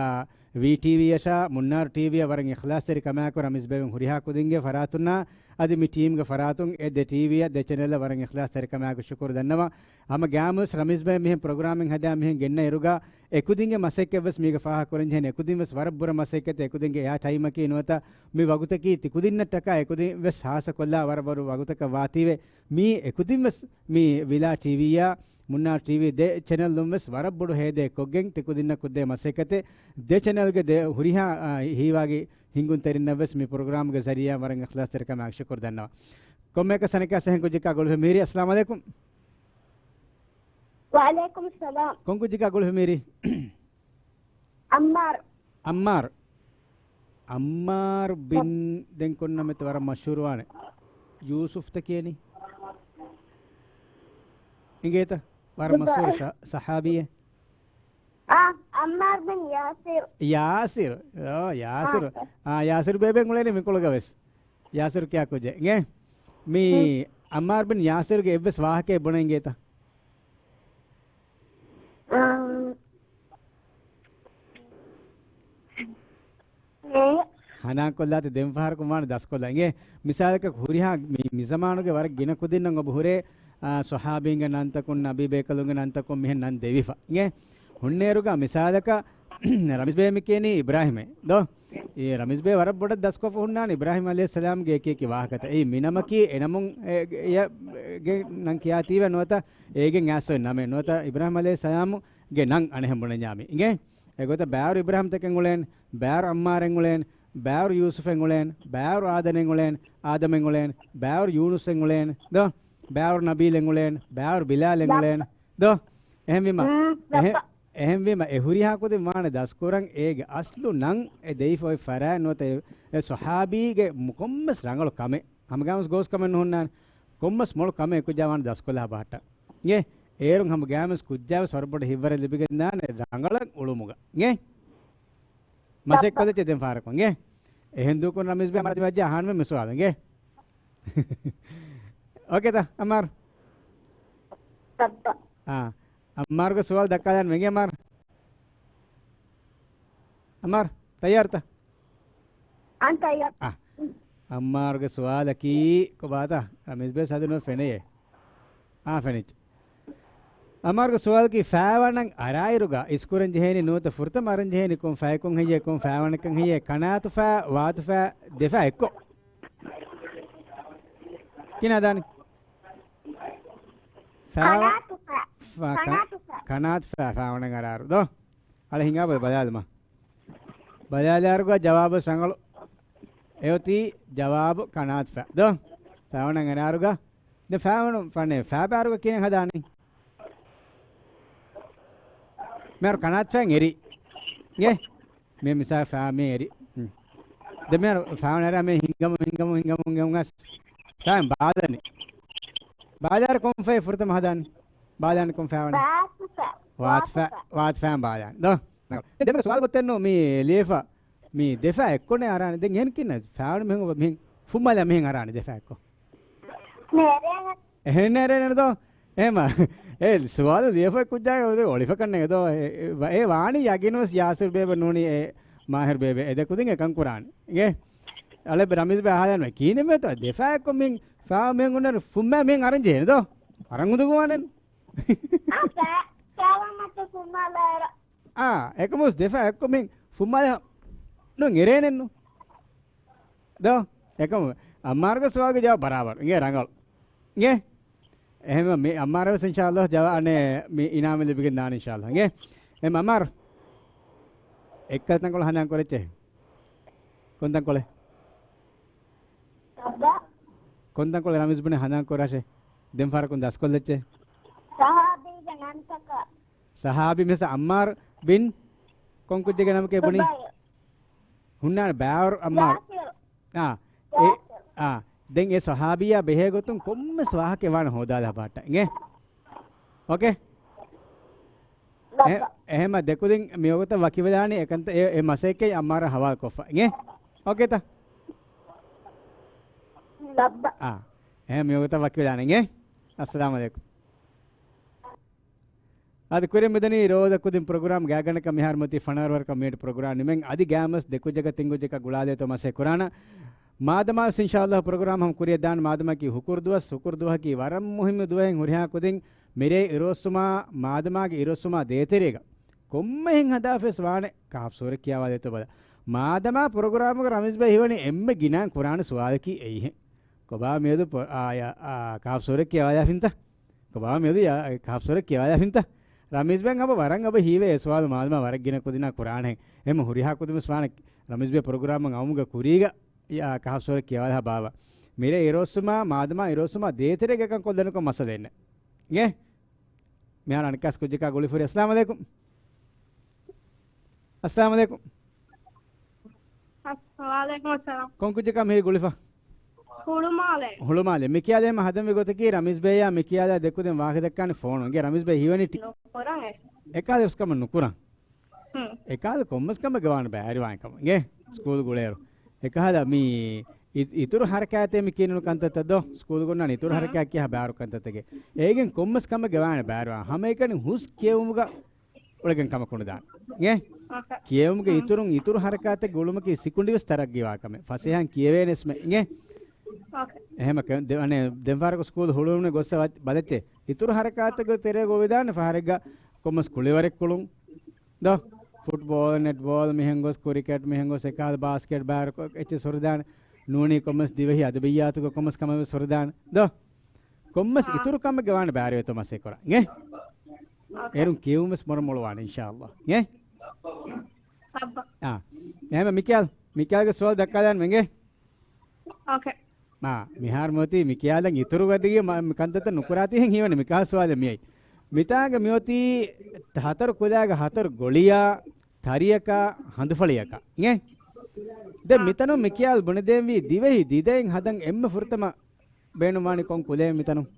ވީޓީވީއަށާ މުންނާރު ޓީވީއަށް ވަރަށް އިޚްލާޞްތެރިކަމާއެކު ރަމީޒް ބޭބެ ހުރިހާ ކުދިންގެ ފަރާތުންނާ އަދި މި ޓީމްގެ ފަރާތުން އެ ދެ ޓީވީއަށް ދެ ޗެނެލްއަށް ވަރަށް އިޚްލާޞްތެރިކަމާއެކު ޝުކުރު ދަންނަވަން. ހަމަ ގާމުވެސް ރަމީޒް ބޭބެ މިހެން ޕްރޮގްރާމެއް ހަދާ މިހެން ގެންނަ އިރުގަ އެކުދިންގެ މަސައްކަތްވެސް މީގަ ފާހަގަކުރަން ޖެހޭނެ. އެކުދިންވެސް ވަރަށް ބުރަ މަސައްކަތެއް. އެކުދިންގެ އެއާ ޓައިމަކީ ނުވަތަ މި ވަގުތަކީ ތިކުދިންނަށްޓަކާ އެކުދިން ވެސް ހާއްސަކޮށްލާ ވަރަށް ބޮޑު ވަގުތަކަށް ވާތީވެ. މީ އެކުދިން ވެސް މި ވިލާ ޓީވީއާ މުންނާރު ޓީވީ ދެ ޗެނެލް ލުން ވެސް ވަރަށް ބޮޑު ހޭދައެއް ކޮށްގެން ތިކުދިންނަށް ކުއްދޭ މަސައްކަތެއް. ދެ ޗެނެލްގެ ދެ ހުރިހާ، އާ، ހީވާގި ހިންގުންތެރިންނަށް ވެސް މި ޕްރޮގްރާމްގެ ޒަރީއާ ވަރަށް އިޚްލާޞްތެރިކަމާ ޝުކުރު ދަންނަވަން. ކޮންމެއަކަސް އަނެކާ ސަހެން ކުއްޖަކާ ގުޅުފެ މީރި. އައްސަލާމު ޢަލައިކުމް. ވަޢަލައިކުމުއްސަލާމް. ކޮން ކުއްޖަކާ ގުޅުފެ މީރި؟ އައްމާރު. އައްމާރު. އައްމާރު ބިން ދެން ކޮން ނަމެއްތަ ވަރަށް މަޝްހޫރުވާނެ. ޔޫސުފްތަ ކިޔަނީ. އިނގޭތަ؟ ވަރަށް މަޝްހޫރު ޝަ-، ޞަޙާބީއެއް. އާ، އައްމާރު ބިން ޔާސިރު. ޔާސިރު. އޯ، ޔާސިރު. އާ، ޔާސިރު ބޭބެ އުޅޭނެ މިކޮޅުގަ ވެސް. ޔާސިރު ކިޔާ ކުއްޖެއް. އިނގޭ؟ މި އައްމާރު ބިން ޔާސިރުގެ އެއްވެސް ވާހަކައެއް ބުނަން އިނގޭތަ؟ އާ. ހަނދާންކޮށްލާތި ދެން ފަހަރަކުން ވާނެ ދަސްކޮށްލާ. އިނގޭ؟ މިސާލަކަށް ހުރިހާ މި، މިޒަމާނުގެ ވަރަށް ގިނަ ކުދިންނަށް އޮބު ހުރޭ، އާ، ޞަޙާބީންގެ ނަންތަކުން، ނަބީ ބޭކަލުންގެ ނަންތަކުން މިހެން ނަން ދެވިފަ. އިނގޭ؟ ހުންނޭރުގަ މިސާލަކަށް ރަމީޒް ބޭ މި ކިޔަނީ އިބްރާހިމޭ ދޯ؟ އެ ރަމީޒް ބޭ ވަރަށް ބޮޑަށް ދަސްކޮށްފަ ހުންނާނެ އިބްރާހިމް ޢަލައިހިއްސަލާމްގެ އެކި އެކި ވާހަކަތައް. އެއީ މިނަމަކީ އެނަމުން އެ، އެ، ގެ ނަން ކިޔާތީވެ ނުވަތަ އޭގެން އާސޮއެއް ނަމެއް ނުވަތަ އިބްރާހިމް ޢަލައިހިއްސަލާމުގެ ނަން އަނެހެން ބުނަންޏާމި. އިނގޭ؟ އެގޮތަށް ބާރު އިބްރާހިމްތަކެއް އުޅޭން، ބާރު އައްމާރެއް އުޅޭން، ބާރު ޔޫސުފެއް އުޅޭން، ބާރު އާދަނެއް އުޅޭން، އާދަމެއް އުޅޭން، ބާރު ޔޫނުސެއް އުޅޭން ދޯ؟ ބާރު ނަބީލެއް އުޅޭން، ބާރު ބިލާލެއް އުޅޭން ދޯ؟ އެހެންވީމަ، އެހެ-، އެހެންވީމަ، އެ ހުރިހާ ކުދިން ވާނެ ދަސްކުރަން އޭގެ އަސްލު ނަން އެ ދެވިފަ އޮތް ފަރާތް ނުވަތަ އެ، އެ ޞަޙާބީގެ މު-، ކޮންމެސް ރަނގަޅު ކަމެއް. ހަމަގާމުސް ގޯސް ކަމެއް ނުހުންނާނެ. ކޮންމެސް މޮޅު ކަމެއް އެކުއްޖާ ވާނެ ދަސްކޮށްލާ ބަހައްޓަ. އިނގޭ؟ އޭރުން ހަމަގާމުސް ކުއްޖާވެސް ވަރަށް ބޮޑަށް ހިތްވަރެއް ލިބިގެންދާނެ ރަނގަޅަށް އުޅުމުގަ. އިނގޭ؟ މަސައްކަތް ކޮށްލައްޗޭ ދެން ފާރަކުން. އިނގޭ؟ އެހެން ދޫކުން ރަމީޒް ބޭ މަރަދި ވައްޖާ އަހާންމެ މިސުވާލު. އިނގޭ؟ އޯކޭތަ އައްމާރު؟ އާ. އައްމާރުގެ ސުވާލު ދައްކާލާން ވެނގޭ އައްމާރު. އައްމާރު، ތައްޔާރުތަ؟ އާނ ތައްޔާރު. އާ. އައްމާރުގެ ސުވާލަކީ ކޮބާތަ؟ ރަމީޒް ބޭ ސަދުނު ފެނެޔޭ. އާ، ފެނިއްޖެ. އައްމާރުގެ ސުވާލަކީ ފާވަނަން އަރާއިރުގަ އިސްކުރަން ޖެހޭނީ ނުވަތަ ފުރަތަމަ އަރަން ޖެހޭނީ ކޮން ފަޔަކުން ހެއްޔޭ، ކޮން ފާވަނަކަން ހެއްޔޭ، ކަނާތުފާ، ވާތުފާ، ދެފާ އެއްކޮށް. ކިހިނެއް ހަދާނީ؟ ފާވަ-، ކަނާތުފާ. ފާ-، ކަ-، ކަނާތުފާ. ކަނާތުފާ ފާވަނަން އަރާއިރު ދޯ؟ އަޅެ ހިނގާބަލަ ބަލާލަމާ. ބަލާލާއިރުގަ ޖަވާބު ރަނގަޅު. އެއޮތީ ޖަވާބު ކަނާތުފާ. ދޯ؟ ފާވަނަން އަރާއިރުގަ. ދެން ފާވަނު ފަނެ ފާބާރުގަ ކިހިނެއް ހަދާނީ؟ މިހާރު ކަނާތުފާ އެރި. އިނގޭ؟ މި މިސާ ފާ މި އެރި. ހުން. ދެ މިހާރު ފާވަނަރާ މި ހިނގަމު، ހިނގަމު، ހިނގަމު، ހިނގަމު އަސް. ފާ ބާލަނީ. ބާލާރު ކޮން ފަޔެއް ފުރަތަމަ ހަދާނީ؟ ބާލާނީ ކޮން ފާވަނަ؟ ވާތުފާ. ވާތުފާ. ވާތުފާ ބާލާނީ. ދޯ؟ ދެމެގެ ސުވާލު ގޮތެއްނު މި ލިޔެފަ. މި ދެފާ އެއްކޮނެ އަރާނެ. ދެން އެހެން ކިންނަ ފާވަނު މިހެން އޮބަ މިހެން ފުމަލަ މިހެން އަރާނެ ދެފާ އެއްކޮ. ނޭރޭނެ. އެހެން ނޭރޭނެ ދޯ؟ އެހެމަ. އެ ސުވާލު ލިޔެފަ ކުއްޖާގެ އޮޅިފަ ކަންނެ ދޯ؟ އެ، އެ، ވަ-، އެ ވާނީ ޔަގީނުވެސް ޔާސިރު ބޭބެ ނޫނީ އެ މާހިރު ބޭބެ އެ ދެ ކުދިން އެކަން ކުރާނެ. އިނގޭ؟ އަޅެ ރަމީޒް ބޭ އަހާލަން ވެ. ކީނެ މެތޯ ދެފާ އެއްކޮ މިހެން ފާ މިހެން އޮންނަ ފުމަ މިހެން އަރަން ޖެހޭނެ ދޯ؟ އަރަން އުނދަގޫވާނެ. އާ، ފާ-، ފާވަމަތު ފުމަލައިރަ. އާ، އެކަމުސް ދެފަ އެއްކޮށް މި ފުމާލަ ނު އެރޭނެއްނު. ދޯ؟ އެކަމު އައްމާރުގެ ސުވާލުގެ ޖަވާބު ބަރާބަރު. އިނގޭ ރަނގަޅު. އިނގޭ؟ އެހެންވެ މި އައްމާރަށް ވެސް އިންޝާﷲ ޖަވާ-، އަނެއް މި އިނާމެއް ލިބިގެން ދާނެ އިންޝާﷲ. އިނގޭ؟ އެ އައްމާރު. އެއްކަލަ ތަންކޮޅެއް ހަނދާން ކުރެއްޗޭ. ކޮން ތަންކޮޅެއް؟ ކޮން ތަންކޮޅެއް ރަމީޒް ބުނެ ހަނދާން ކުރާށޭ. ދެން ފަހަރަކުން ދަސްކޮށްލައްޗޭ. ސަހާބީގެ ނަންތަކަށް. ސަހާބީ މިސް އައްމާރު ބިން ކޮން ކުއްޖެއްގެ ނަމަކޭ ބުނީ؟ ހުންނާނެ ބާވަރު އައްމާރު. ޔާސިރު. އާ، އެ، ޔާސިރު. އާ، ދެން އެ ސަހާބީއާ ބެހޭ ގޮތުން ކޮންމެސް ވާހަކައެއް ވާނެ ހޯދާލާ ބަހައްޓަ. އިނގޭ؟ އޯކޭ؟ އެ، ލައްބަ. އެހެމަ ދެކުދިން މިވަގުތަށް ވަކިވެލާނީ އެކަންތަ އެ، އެ މަސައްކަތް އައްމާރަށް ހަވާލުކޮށްފަ. އިނގޭ؟ އޯކޭތަ؟ ލައްބަ. އާ، އެހެމަ މިވަގުތަށް ވަކިވެލާނީ. އިނގޭ؟ އައްސަލާމު ޢަލައިކުމް. އަދި ކުރިން މިދަނީ ރޯދަ ކުދިން ޕްރޮގްރާމް ގާތްގަނޑަކަށް މިހާރު މަތީ ފަނަރަ އަވަރަކަށް މިނިޓް ޕްރޮގްރާމް ނިމެން އަދި ގާމަސް ދެ ކުއްޖަކަށް ތިން ކުއްޖަކަށް ގުޅާލޭތޯ މަސޭ ކުރާނަ. މާދަމާ ވެސް އިންޝާﷲ ޕްރޮގްރާމް ހަމަ ކުރިއަށް ދާން. މާދަމާއަކީ ހުކުރު ދުވަސް، ހުކުރު ދުވަހަކީ ވަރަށް މުހިއްމު ދުވަހެއް ހުރިހާ ކުދިން މިރޭ އިރުއޮއްސުމާ، މާދަމާގެ އިރުއޮއްސުމާ ދޭތެރޭގަ ކޮންމެހެން ހަދާފަވެސް ވާނެ ކާފް ސޫރަ ކިޔާވާލޭތޯ ބަލަ. މާދަމާ ޕްރޮގްރާމުގަ ރަމީޒް ބައި ހީވަނީ އެންމެ ގިނައިން ކުރާނެ ސުވާލަކީ އެއީހެން. ކޮބާ މިއަދު ޕް-، އާ، އާ، ކާފް ސޫރަ ކިޔާވާލާފިންތަ؟ ކޮބާ މިއަދު ޔާ، ކާފް ސޫރަ ކިޔާލާފިންތަ؟ ރަމީޒް ބައި އަބަ ވަރަށް އަބަ ހީވޭ އެ ސުވާލު މާދަމާ ވަރަށް ގިނަ ކުދިންނާ ކުރާނެ. އެހެން ހުރިހާ ކުދިން ވެސް ވާނެ ރަމީޒް ބައި ޕްރޮގްރާމަށް އައުމުގެ ކުރީގަ އާ، ކާފް ސޫރަ ކިޔާލާ ބާވަ. މިރޭ އިރުއޮއްސުމާ، މާދަމާ އިރުއޮއްސުމާ ދޭތެރޭގަ ކަން ކޮށްލަން ކޮން މައްސަލައެއް ނެތް. އިނގޭ؟ މިހާރު އަނެއްކާސް ކުއްޖަކާ ގުޅިފުރި. އައްސަލާމު ޢަލައިކުމް. އައްސަލާމު ޢަލައިކުމް. އައްސަ-، ވަޢަލައިކުމް އައްސަލާމް. ކޮން ކުއްޖަކާ މިހިރީ ގުޅިފަ؟ ހުޅުމާލެ. ހުޅުމާލެ. މިކިޔާލެ ހަމަ ހަދަންވީ ގޮތަކީ ރަމީޒް ބައްޔާ މިކިޔާލާ ދެކުދިން ވާހަކަ ދައްކާނެ ފޯނު. އިނގޭ ރަމީޒް ބައްޔާ ހީވަނީ ޓީ-، ނުކުރަން އެ. އެކާލެ ވެސް ކަމަށް ނުކުރަން. ހުން. އެކާލަ ކޮންމެސް ކަމެއްގަ ވާނެ ބައިވެރިވާނެ ކަމަށް. އިނގޭ؟ ސްކޫލް ގުޅޭއިރު. އެކަހަލަ މި އި-، އިތުރު ހަރަކާތެއް މި ކިޔެނުނު ކަންތައްތައް ދޯ؟ ސްކޫލް ގުންނާނެ އިތުރު ހުން. ހަރަކާތް ކިޔާ ބާރު ކަންތައްތަކެއް. އޭގެން ކޮންމެސް ކަމެއްގަ ވާނެ ބައިވެރިވާނެ. ހަމައެކަނި ހުސް ކިޔެވުމުގަ އުޅެގެން ކަމަކު ނުދާނެ. އިނގޭ؟ އޯކޭ. ކިޔެވުމުގެ ހުން. އިތުރުން އިތުރު ހަރަކާތެއް ގުޅުމަކީ ސިކުނޑިވެސް ތަރައްގީވާ ކަމެއް. ފަސޭހައިން ކިޔެވޭނެސްމެ. އިނގޭ؟ އޯކޭ. އެހެމަ ކެ-، ދެ-، އަނެ، ދެން ފަހަރަކު ސްކޫލް ހުޅުވުމުން ގޮއްސަ ވަ-، ބަލައްޗޭ. އިތުރު ހަރަކާތެއްގެ ތެރޭގަ އޮވެދާނެ ފަހަރެއްގަ ކޮންމެސް ކުޅިވަރެއް ކުޅުން. ދޯ؟ ފުޓްބޯލް، ނެޓްބޯލް، މިހެން ގޮސް ކްރިކެޓް، މިހެން ގޮސް އެކާލް ބާސްކެޓް ބާރު ކޮ-، އެއްޗެއް ސޮރުދާނެ. ނޫނީ ކޮންމެސް ދިވެހި އަދަބިއްޔާތުގެ ކޮންމެސް ކަމެއް ސޮރުދާނެ. ދޯ؟ ކޮންމެސް އާ. އިތުރު ކަމެއްގަ ވާނެ ބައިވެރިވޭތޯ މަސޭ ކުރާ. އިނގޭ؟ އޯކޭ. އޭރުން ކިޔެވުމެސް މޮޅު މޮޅު ވާނެ އިންޝާﷲ. އިނގޭ؟ އައްބަ. އާ. އެހެމަ މިކިޔާލް، މިކިޔާލްގެ ސުވާލު ދައްކާލާން އިނގޭ؟ އޯކޭ. މާ، މިހާރު މިއޮތީ މިކިޔާލަން އިތުރު ގަދިގެ މަ-، މި ކަންތައްތައް ނުކުރާތީ ހެން ހީވަނީ މިކާ ސުވާލެއް މިއައީ. މިތާގަ މިއޮތީ ހަތަރު ކުލައިގެ ހަތަރު ގޮޅިއާ، ތަރިއަކާ، ހަނދުފަޅިއަކާ. އިނގޭ؟ ދެން އާ. މިތަނުން މިކިޔާލް ބުނެދޭންވީ ދިވެހި ދިދައިން ހަދަން އެންމެ ފުރަތަމަ ބޭނުންވާނީ ކޮން ކުލައެއް މިތަނުން؟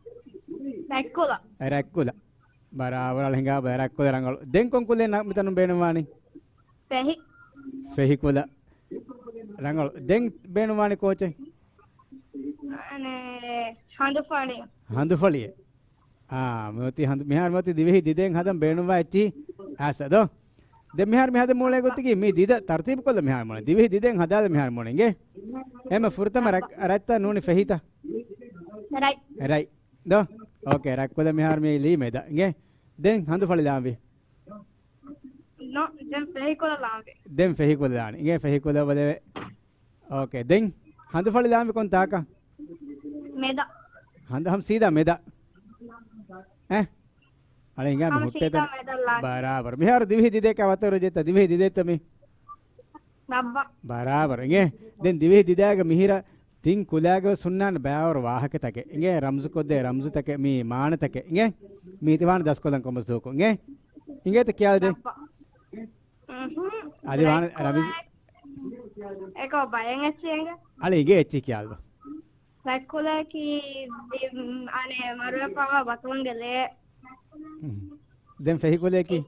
ރަތްކުލަ. ރަތްކުލަ. ބަރާބަރަށް ހިނގާ ބަ-، ރަތްކުލަ ރަނގަޅު. ދެން ކޮން ކުލައެއް ނަ-، މިތަނުން ބޭނުންވާނީ؟ ފެހި. ފެހިކުލަ. ރަނގަޅު. ދެން ބޭނުންވާނީ ކޯޗެއް؟ އަނެ، ހަނދުފަޅި. ހަނދުފަޅިއެއް. އާ، މިއޮތީ ހަނދު-، މިހާރު މިއޮތީ ދިވެހި ދިދައިން ހަދަން ބޭނުންވާ އެއްޗިހި އާސަ ދޯ؟ ދެން މިހާރު މި ހަދަން މޫޅޭ ގޮތަކީ މި ދިދަ ތަރުތީބު ކޮށްލަ މިހާރު މޫޅޭ. ދިވެހި ދިދައިން ހަދާލަ މިހާރު މޫޅޭ. އިނގޭ؟ އެހެމަ ފުރަތަމަ ރަތް-، ރަތްތައް ނޫނީ ފެހިތަ؟ ރަތް. ރަތް. ދޯ؟ އޯކޭ، ރަތްކުލަ މިހާރު މި ލީ މެދަށް. އިނގޭ؟ ދެން ހަނދުފަޅި ލާންވީ. ނޯ، ދެން ފެހިކުލަ ލާންވީ. ދެން ފެހިކުލަ ލާން. އިނގޭ ފެހިކުލަ ބަލެވޭ. އޯކޭ. ދެން ހަނދުފަޅި ލާންވީ ކޮން ތާކަށް؟ މެދަށް. ހަނދު ހަމަ ސީދާ މެދަށް. އެ؟ އަޅެ ހިނގާ މި ހަމަ ހުއްޓޭ ސީދާ ތަން. މެދަށް ލާން. ބަރާބަރު. މިހާރު ދިވެހި ދިދައަކާ ވަތަރު ޖެތަ ދިވެހި ދިދައެއްތަ މި؟ ރައްބަ. ބަރާބަރު. އިނގޭ؟ ދެން ދިވެހި ދިދައިގަ މިހިރަ ތިން ކުލައިގަ ވެސް ހުންނާނެ ބައިވަރު ވާހަކަތަކެއް. އިނގޭ؟ ރަމްޒުކޮށްދޭ ރަމްޒުތަކެއް މީ މާނަތަކެއް. އިނގޭ؟ މީތި ވާނެ ދަސްކޮށްލަން ކޮންމެސް ދުވަހަކު. އިނގޭތަ ކިޔާލަދޭ؟ ރައްބަ. އަދި ވާނެ ރަމީޒް. އެކޯ ބައެއް އެއްޗެއް އިނގޭ. އަޅެ އިނގޭ އެއްޗެއް ކިޔާލަ. ރަތްކުލައަކީ ދި-، އަނެއް މަރުވެފަވާ ބަތުންގެ ލޭ. ދެން ފެހިކުލައަކީ؟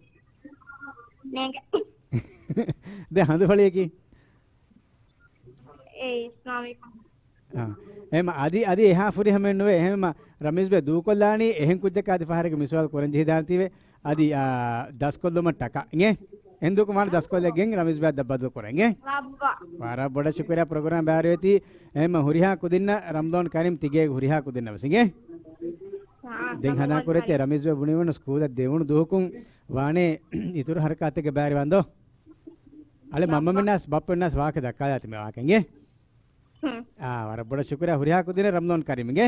ނޭނގެ. ދެން ހަނދުފަޅިއަކީ؟ އޭ އިސްލާމީ. އާ. އެހެމަ އަދި، އަދި އެހާ ފުރިހަމައެއް ނުވޭ. އެހެންމަ ރަމީޒް ބޭ ދޫކޮށްލާނީ އެހެން ކުއްޖަކާ އަދި ފަހަރެއްގެ މި ސުވާލު ކުރަން ޖެހިދާނެތީވެ. އަދި، އާ، ދަސްކޮށްލުމަށް ޓަކާ. އިނގޭ؟ އެހެން ދޫކޮށް ވާނެ ދަސްކޮށްލައިގެން ރަމީޒް ބޭ ދައްބަދުލު ކުރަން. އިނގޭ؟ ވަރަށް ބޮޑަށް ޝުކުރިއްޔާ ޕްރޮގްރާމް ބައިވެރިވެތީ. އެހެންމަ ހުރިހާ ކުދިންނަށް ރަމަޟާން ކަރީމް ތިގޭގެ ހުރިހާ ކުދިންނަށް ވެސް. އިނގޭ؟ ދެން ހަނދާން ކުރެއްޗޭ ރަމީޒް ބޭ ބުނިވަން ސްކޫލަށް ދެވުނު ދުވަހަކުން ވާނެ އިތުރު ހަރަކާތެއްގަ ބައިވެރިވާން ދޯ؟ އަޅެ ބައްޕަ. މަންމަމެންނާސް ބައްޕަމެންނާސް ވާހަކަ ދައްކާލާތި މި ވާހަކަ. އިނގޭ؟ ހުން. އާ، ވަރަށް ބޮޑަށް ޝުކުރިއްޔާ ހުރިހާ ކުދިންނަށް ރަމަޟާން ކަރީމް. އިނގޭ؟